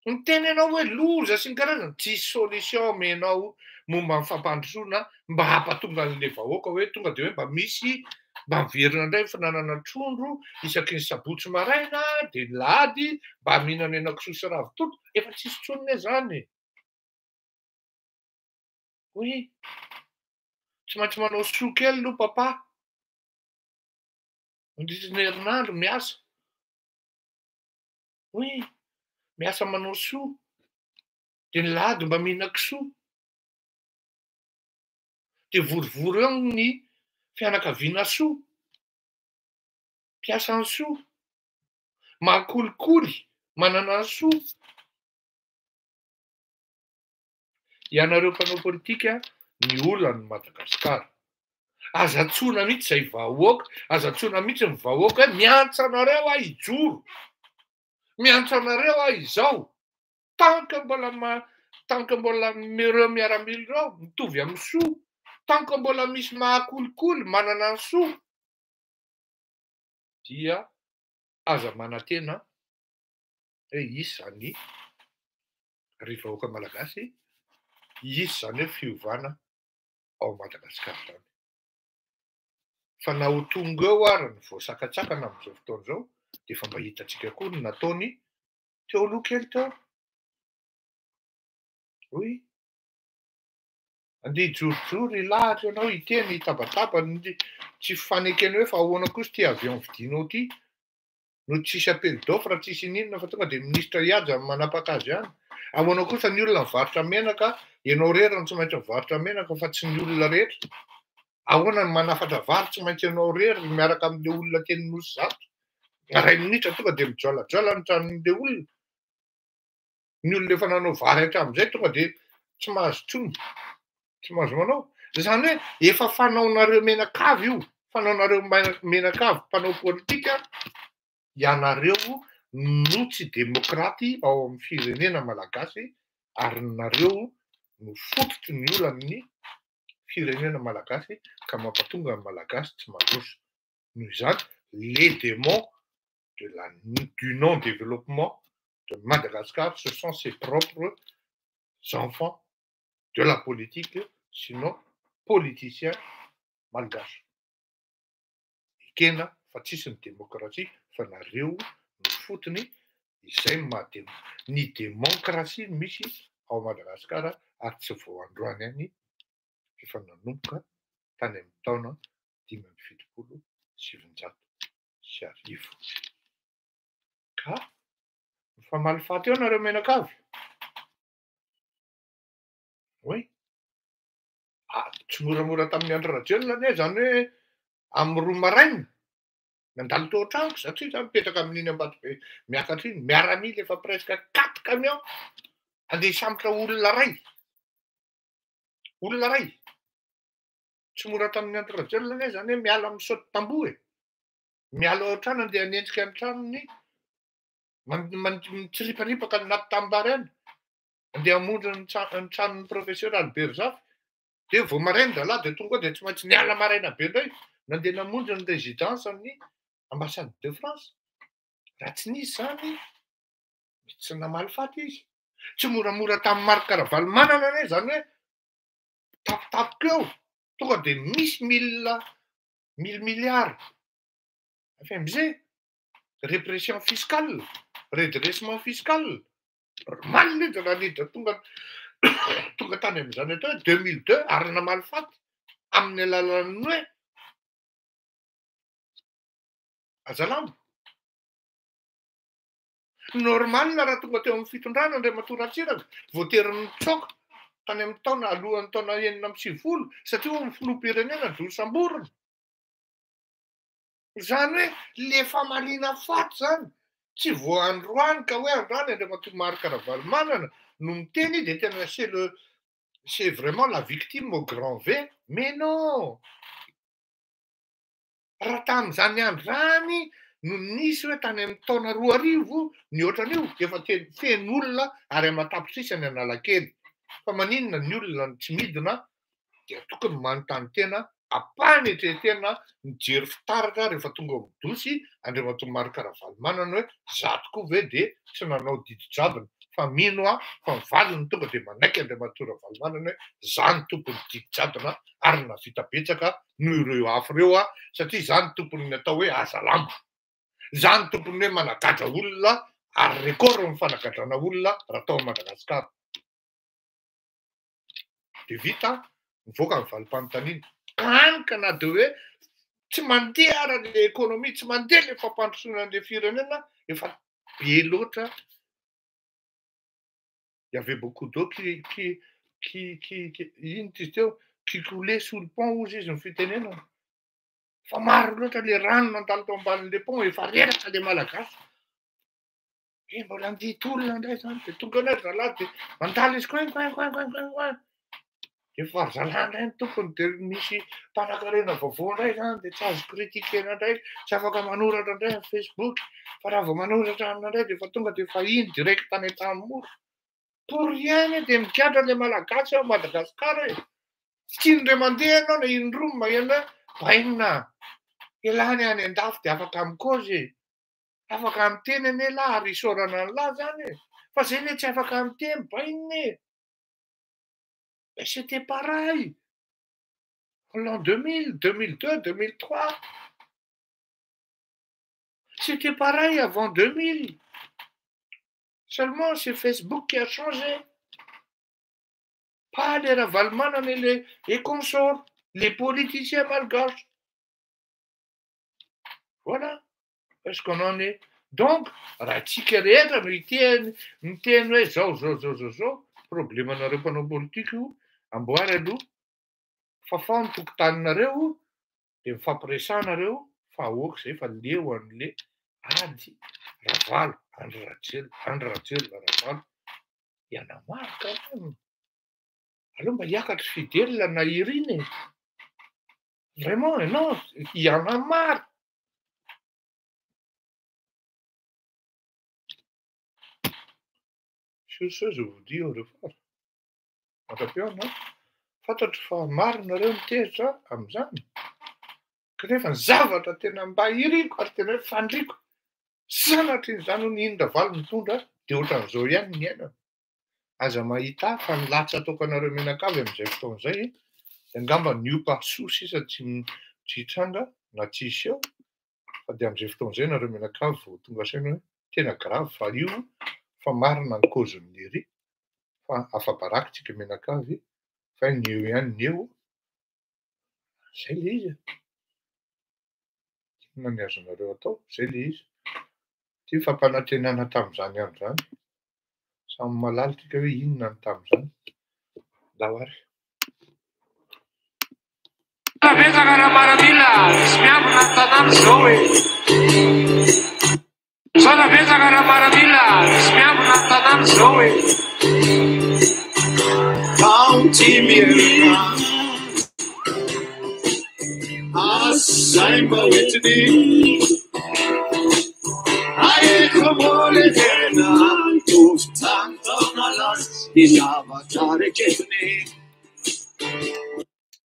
miteny ianao hoe loza sy ny karazany, tsisy solution omenao momba ny fampandrosoana mba hampatonga an'le vahoaka hoe tonga de hoe mba misy mba miverina indray finanana trondro isaky ny sabotsy maraina de ny lahady mba mihinana henakisoa sy ravitoto, efa tsisy intsony anie zany. Oui, tsy maintsy manao soa kely aloha papa, mandritra ny herinandro miasa. Oui, miasa manao soa, de ny lahady mba mihina kisoa. Dia vorivory eo ny fianakaviana soa, mpiasan'ny soa, mahakolikoly, manana ny soa. Ianareo mpanao politika ny olan'i Madagasikara. Aza antsoina mihitsy izay vahoaka, aza antsoina mihitsy ny vahoaka hoe miantso anareo aho hijoro, miantso anareo aho izao. Tant que mbola ma, tant que mbola ireo miaramila ireo mitovy amin'ny soa, tant que mbola misy mahakolikoly manana ny soa, dia aza manantena hoe hisy izany ry vahoaka malagasy, hisy izany hoe fiovana ao Madagasikara izany. Fa na ho tonga eo ary ny voasakatsakana amin'izao fotoana izao, dia efa mba hitantsika koa ny nataony teo aloha kely teo. Hoy, andeha hijorojoro hilahatra ianao, hiteny, hitabataba, ny tsy fifanekena hoe fa ahoana kosa ity avion vidianao ity, no tsisy appel d'offre, tsisy ininona fa tonga dia minisitra hihaja no manapaka azy any. Ahoana kosa ny olona mivarotra menaka, ianao irery no tsy maintsy mivarotra menaka fa tsy ny olona rehetra. Ahoana ny manafatra vary tsy maintsy ianao irery miaraka amin'ilay olona teny Nosizato. Iray minitra tonga dia mijoalajoala ny tranon'ilay olona. Ny olona efa nanao vary hatramin'izay tonga dia tsy mahazo intsony, tsy mahazo manao. Izany hoe efa fanaonareo menakavy io, fanaonareo menakavy mpanao politika, ianareo no tsy demokraty ao amin'ny firenena malagasy ary nareo no fototry ny olan'ny firenena malagasy ka mampatonga ny malagasy tsy mandroso. Noho izany, les démons de la du non développement de Madagascar ce sont ses propres enfants de la politique sinon politiciens malgaches. Ekena fa tsisy ny demokrasia fa nareo no fotony izay no maha dem ny demokrasia no misy ao Madagascar ary tsy vao androany ihany efa nanomboka tany amin'ny taona 1975. Ka mifamaly faty eo nareo mianakavy. Oui. Ah, tsy moramora tamin'ny Andry Rajoelina anie zany hoe amin'ny roa maraina nandalo teo an-tranoko satria za mipetraka amin'iny Ambatobe miakatra iny, miaramila efa presque quatre camions andeha hisambotra olona ray. Olona ray. Tsy mora tamin'ny Andry Rajoelina anie zany hoe miala amin'ny saute tamboho e. Miala ao an-trano andeha hanenjika ny tranony, mitsiriparipaka any anaty tanimbary any, andeha hamonjy ny ny tranon'ny professeur Albert Zafy, dia vao maraina zalahy dia tonga ao dia tsy maintsy niala maraina be indray, nandeha namonjy ny résidence ny ambassade de France. Raha tsy nisy izany, mety tsy namaly faty izy. Tsy moramora tamin'i Marc Ravalomanana anie izany hoe tampotampoka eo, tonga dia misy mille mille milliards FMG, répression fiscale, redressement fiscal, normal izy raha niditra tonga tonga tany amin'izany atao hoe 2002 ary namaly faty amin'ny alalan'ny hoe azalambo. Normal raha tonga teo amin'ny fitondrana Andriamatoa Ratsiraka, voatery nitsoaka tany amin'ny taona alohan'ny taona 96 satria hono filoham-pirenena no nosamborina. Izany hoe le famaliana faty zany tsy vao androany ka hoe androany Andriamatoa Marc Ravalomanana no miteny dia tena c'est le c'est vraiment la victime au grand V, mais non! Raha tamin'izany andro izany no nisy hoe tany amin'ny taona 2000 ny ohatran'io efa tena feno olona ary aman-tapitrisany Analakely. Fa maninona ny olona no tsy midina dia tokony manontany tena am-panetren-tena mijery fitaratra rehefa tonga ao amin'ny dosy Andriamatoa Marc Ravalomanana hoe za tokoa ve dia tsy nanao didy jadona fa mino aho fa ny valiny tonga dia manaiky Andriamatoa Ravalomanana hoe za no tompon'ny didy jadona ary nahavita betsaka noho ireo hafa ireo aho satria za no tompon'ny atao hoe hazalambo, za no tompon'ny hoe managadra olona ary record ny fanagadrana olona raha tao Madagasikara. Dia vita, mivoaka ny valim-panontaniana. Hany ka na dia hoe tsy mandeha ara le économie, tsy mandeha le fampandrosoana an'le firenena, efa be loatra il y avait beaucoup d'eau qui qui qui qui qui ino izy teo? qui coulait sous le pont hozy izy ny fitenenana. Fa maro loatra le rano nandalo tao ambanin'le pont, efa reraka le Malagasy. E mbola andeha hitolona indray zany, de tonga eo ry zalahy de mandalo izy coin coin coin coin coin coin. Efa ry zalahy indray ny tompony, de misy mpanankarena vaovao indray zany, de tsy azo critiquena indray, tsy afaka manoratra indray amin'ny Facebook, fa raha vao manoratra aminy indray de efa tonga de efa iny direct any Antanimora. Pour rien anie de migadra le Malagasy ao Madagasikara e. Tsy indray mandeha ianao na indroa maheno hoe bainina, ialany any an-dafy de afaka mikaozy e. Afaka miteny anie lahy ary isaorana an'lahy zany e. Fa zay anie tsy afaka miteny bainina e. Et c'était pareil l'an 2000, 2002, 2003. C'était pareil avant 2000. Seulement, c'est Facebook qui a changé. Pas les Ravalomanana et les consorts, les politiciens malgaches. Voilà. Est-ce qu'on en est? Donc, raha tsika rehetra no hiteny, miteny hoe zao, zao, zao, zao, zao, problemanareo mpanao politika io, amboary aloha, fafao ny tokotaninareo, de mifampiresahanareo, fa aoka zay fa leo an'le ady Ravalo, Andry Rajoelina, Andry Rajoelina, Ravalo. Ianamaro quand même. Aleo mba hiakatra Fidèle na Irina e. Vraiment, non, il y en a marre. Sur ce, je vous dis au revoir. Mandra-pihaona. Fantatro fa maro nareo mitezitra amin'izany. Kanefa ny zavatra tena mba iriko ary tena hoe fandriko, sanatria izany hono iny Ravalo mitondra de ohatran'izao ihany ny iainana. Aza mahita fa ny latsa ataoko anareo mianakavy amin'izay fotoana izay, de angamba ny opa soa sisa tsy hitranga na tsy hiseho, fa de amin'izay fotoana izay nareo mianakavy vao tonga saina hoe tena grave fa io fa marina ny cause-n'ny ery, fa afa-baraka tsika mianakavy, fa ny eo ihany ny eo, zay le izy. Inona ny azonareo atao, zay le izy. Ty fampanantenana tamin'izany andro zany. Samy mahalala tsika hoe inona ny tamin'izany. Ndao ary. Betsaka raha maramila, misy miambina ny tanàna izao e. Misaotra betsaka raha maramila, misy miambina ny tanàna izao e. Kaonty mierina, asay mba hoentiny, aiko mbola tena mitovy tany taona lasa, ny zavatra reketiny.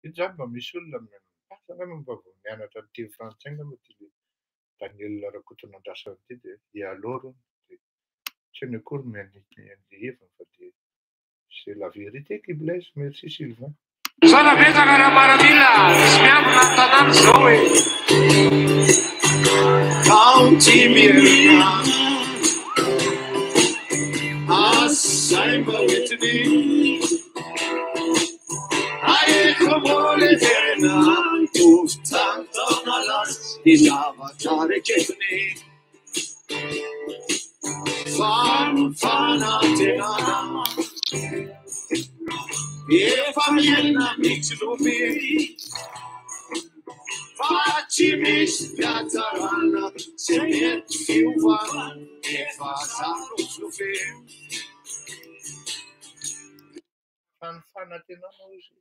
Ito zany mba misy olona miasa angamba mba vao mianatra ny teny frantsay angamba ty le Daniel Rakotonandrasana ty de et alors de tsy hainy akory ny an'le heviny fa de c'est la vérité qui blesse. Merci Sylvain. Misaotra betsaka raha maramila, misy miambina ny tanàna izao e. Kaonty mierina, asay mba hoentiny, aiko mbola tena mitovy tany taona lasa, ny zavatra reketiny. Fa ny fanantenana efa miaina mitsilopy, fa tsy misy fiatsarana, tsy mety fiovana, efa zaro-nofinofy. Fa ny fanantenana hozy izy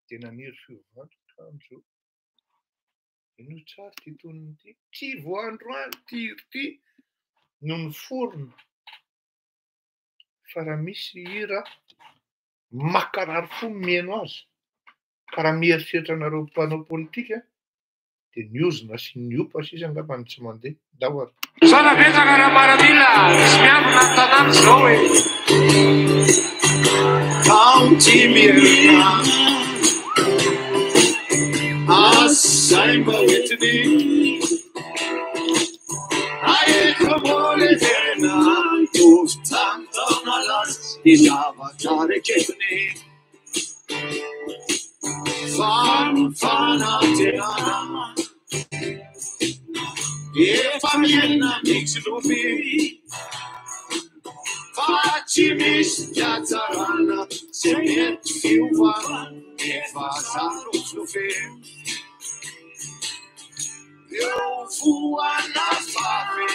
de naniry fiovana kanjo. Ino tsara ty tonony ty? Tsy voandroany ty hira ty no niforona. Fa raha misy hira makarary fo mihaino azy, ka raha mieritreritra anareo mpanao politika de ny ozona sy ny opa sisa angamba no tsy mandeha. Ndao ary. Misaotra betsaka raha maramila, misy miambina ny tanàna izao e. Kaonty mierina, asay mba hoentiny, aiko mbola tena mitovy tany taona lasa, ny zavatra reketiny. Fa ny fanantenana efa miaina mitsilopy, fa tsy misy fiatsarana, tsy mety fiovana, Efa sarotro feno eo voana favy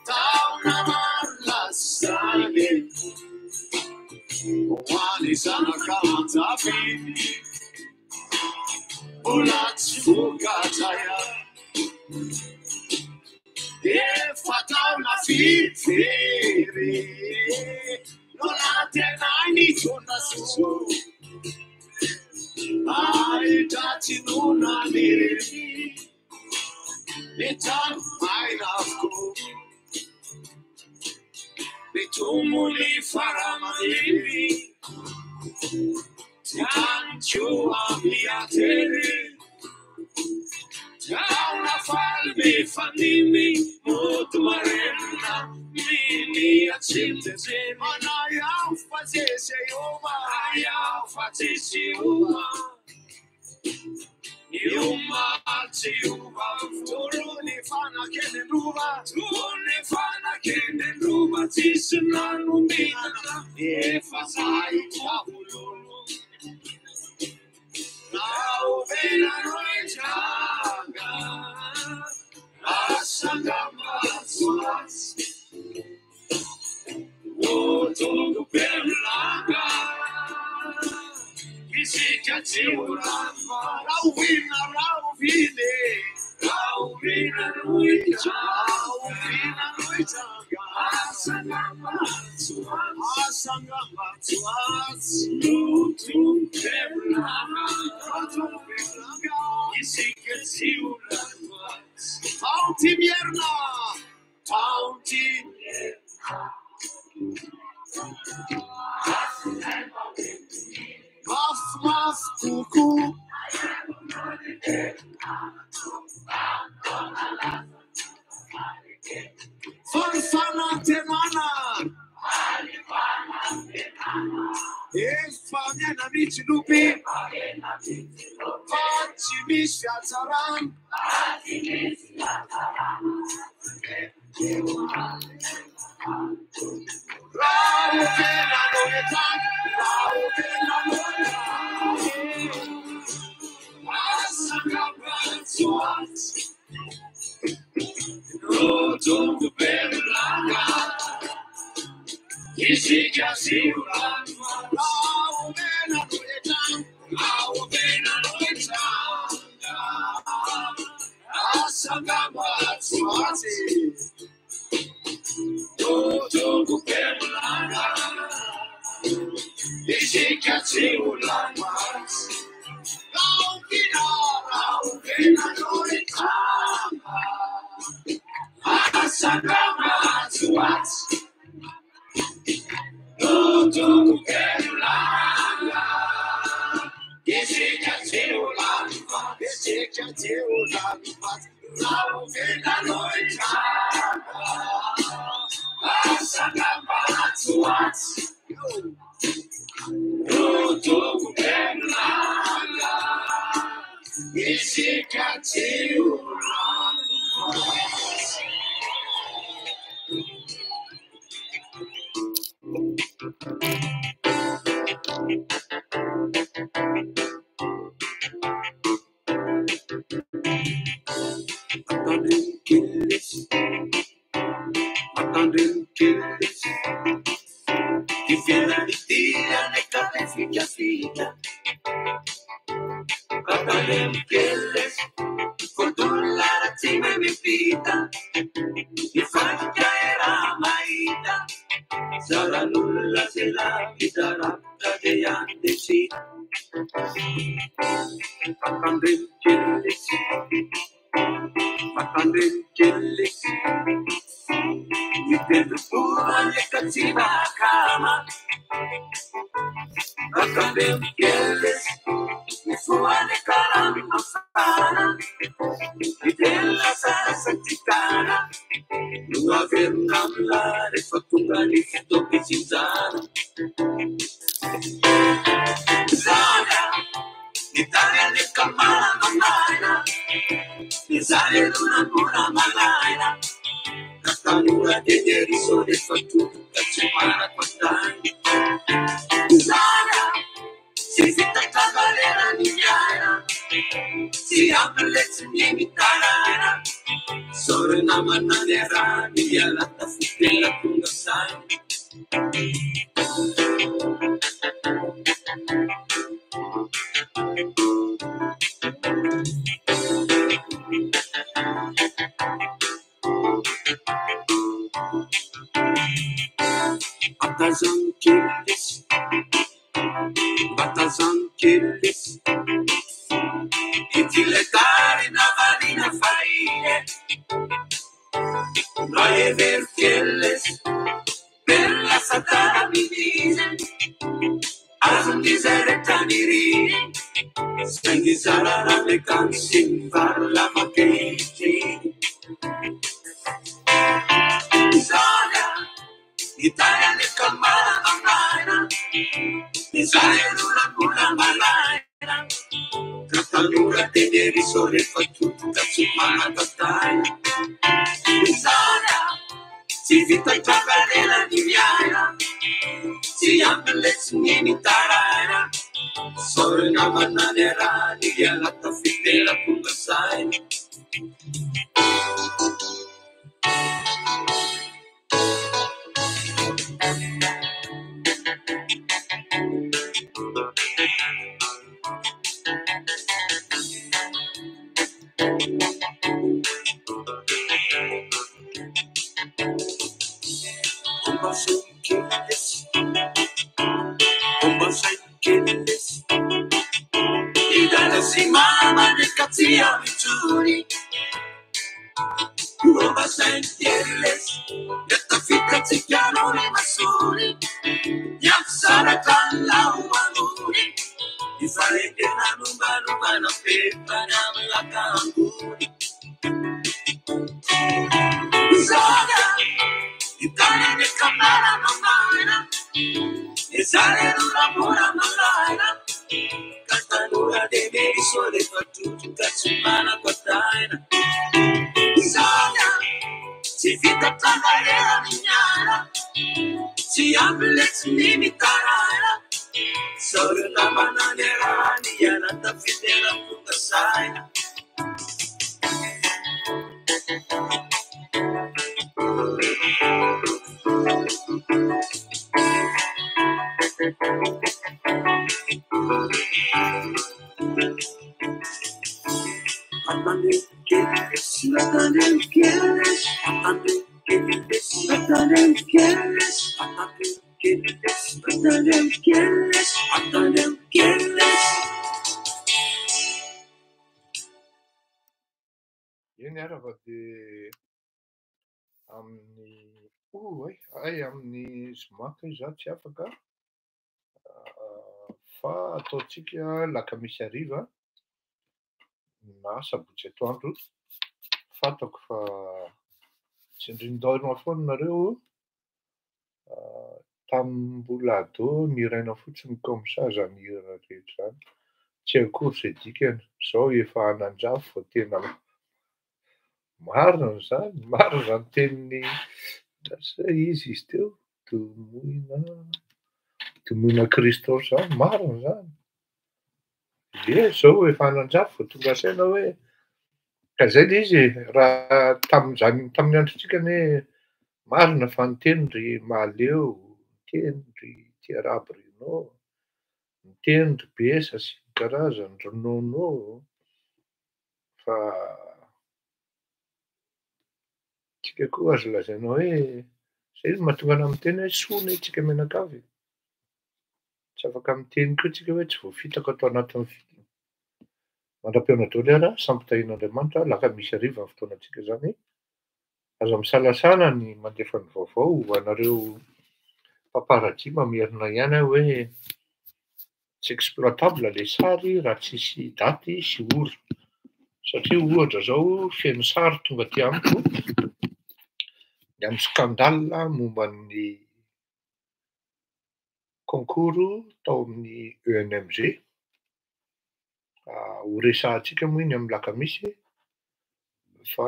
taona maro lasa e ho an'ny zanaka aman-jafy mbola tsy vokatra ihany. Efa taona firifiry no nantenainy hitondra soa ahitra tsy nonaniry ny trano maina avokoa ny tomony faramaniry tsy any koa miatery taona faly mifanimy mody marenina minia tsy miteny manay aho fa tsisy ova aho fa tsisy ova ny omaly tsy ova toro ny fanakenen-drova toro ny fanakenen-drova tsisy nanominana efa zay daholo raovina no hitranga asa angamba tsy ho azy ho tonga be milanga isika tsy ho lava raovina raovina e raovina no hitranga raovina no hitranga asa angamba tsy ho azy asa angamba tsy ho azy ho tonga be milanga ho tonga be milanga isika tsy ho lava taonty mierina taonty mierina mafy mafy kokoa fa ny fanantenana efa miaina mitsilopy fa tsy misy hatsarana raovina no hitranga raovina no hitranga asa angamba tsy ho azy no tonga be milanga isika tsy ho lava raovina no hitranga raovina no hitranga asa angamba tsy ho azy no tonga be milanga isika tsy ho lava raovina raovina no hitranga asa angamba tsy ho azy no tonga be milanga isika tsy ho lava isika tsy ho lava raovina no hitranga asa angamba tsy ho azy no tonga be milanga isika tsy ho lava. Atandremo kely lesy, atandremo kely lesy, ty fiainana ity anay ka fikafika. Atandremo kely lesy, fotolona tsy mahay miampita, ny fandrika raha mahita, zaran'olona zay lavitra lavitra dia andesy. Atandremo kely lesy, atandremo kely lesy, ny tendrombola ka tsy mahakama. Atandremo kely lesy, ny foany karaha mafana, ny teny lasa satikana, no averina amina rehefa tonga ny fotoam-pitsinjana. Zana, ny tany alefa manamanaina, ny zany aloha mbola malaina, ka tanora teteriso rehefa tonga tsy manam-patany. Zana, letsy ny mitaraina. Saory namana niarahana hiala tafitela tonga saina. Atazano kely lesy, mba tazano kely lesy. Ity ilay tary navarina fahiny e. Mba hevero kely lesy, be lasa tara mihitsy. Azon'izay rehetra niriny, saingy zara raha mekany sy ny vary lava ankehitriny. Izany a, ny tany alefa maraina, izay aloha mbola malaina. Ka tanora teny ery izao rehefa totoka tsy manan-tantara. Izany a, tsy vita trakarena ny miaina, tsy ampy letsy ny mitaraina. Saory namana niarahana hiala tafitela tonga saina. Fomba saino kely lesy, fomba saino kely lesy. I dada sy mama neka tsy ao intsony. Fomba saino kely lesy, dia tafita-tsika no ny masony. Niampisaraka ny lao ambony. Ny fahendrena no mba lovana fefany amin'ny laka ambony. Izany a, ny tany alefa maraina. Izany aloha mbola malaina. Ka tanora lehibe izao rehefa totoka tsy manan-kataina. Izany a, tsy vita trakarena ny miaina, tsy ampy letsy ny mitaraina. Saory namana niarahana hiala tafitela tonga saina. Eny ara fa dia amin'ny oay, ay amin'ny zoma kay izaho tsy afaka fa ataontsika alakamisy hariva na sabotsy atoandro. Fantako fa tsindrin-daona foana nareo tamin'ny mbola ado niraina fotsiny comme ça zany hira rehetra zany. Tsy akory izay dikany, zao efa hanan-jafy vao tena marina zany, marina zany tenin'ny asa iza izy teo, Domoina, Domoina Christophe zany, marina zany. Ie, zao efa hanan-jafy vao tonga saina hoe ka zay le izy e, raha tamin'izany tamin'ny androntsika anie marina fa niteny ry Mahaleo, niteny ry Tiarabo Renaud, niteny ry Besa sy ny karazany, ry Nono, fa tsika koa azo lazaina hoe zay no mahatonga anahy miteny hoe soa anie tsika mianakavy. Tsy afaka miteny koa tsika hoe tsy voafitaka ato anatin'ny film. Mandra-pihaona daholo ary, samy tahian'Andriamanitra, alakamisy hariva ny fotoanantsika zany. Aza misalasala ny mandefa ny vaovao ho anareo paparazzi mamerina ihany aho hoe tsy exploitable le sary raha tsisy daty sy ora. Satria ohatra zao feno sary tonga aty amiko ny amin'ny scandale momba ny concours tao amin'ny ENMG. Ho resahantsika moa iny amin'ny alakamisy fa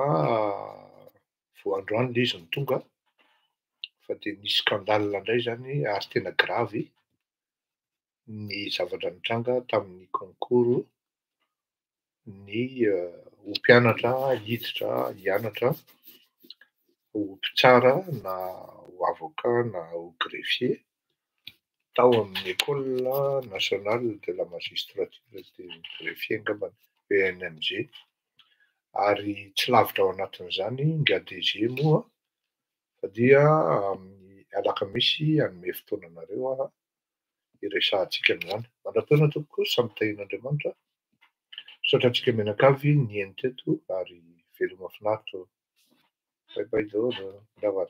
vao androany le izy no tonga fa de nisy scandale indray zany ary tena gravy ny zavatra nitranga tamin'ny concours ny ho mpianatra hiditra hianatra ho mpitsara na ho avocat na ho greffier tao amin'ny Ecole nationale de la magistrature et des greffiers angambany, ENMG. Ary tsy lavitra ao anatin'izany ingahy DG moa fa dia amin'ny alakamisy hanome fotoana anareo aho hiresahantsika an'izany. Mandra-pihaona tompoko, samy tahian'Andriamanitra. Misaotra antsika mianakavy nihaino teto ary veloma finaritra ô. Bye bye daholo, mirava.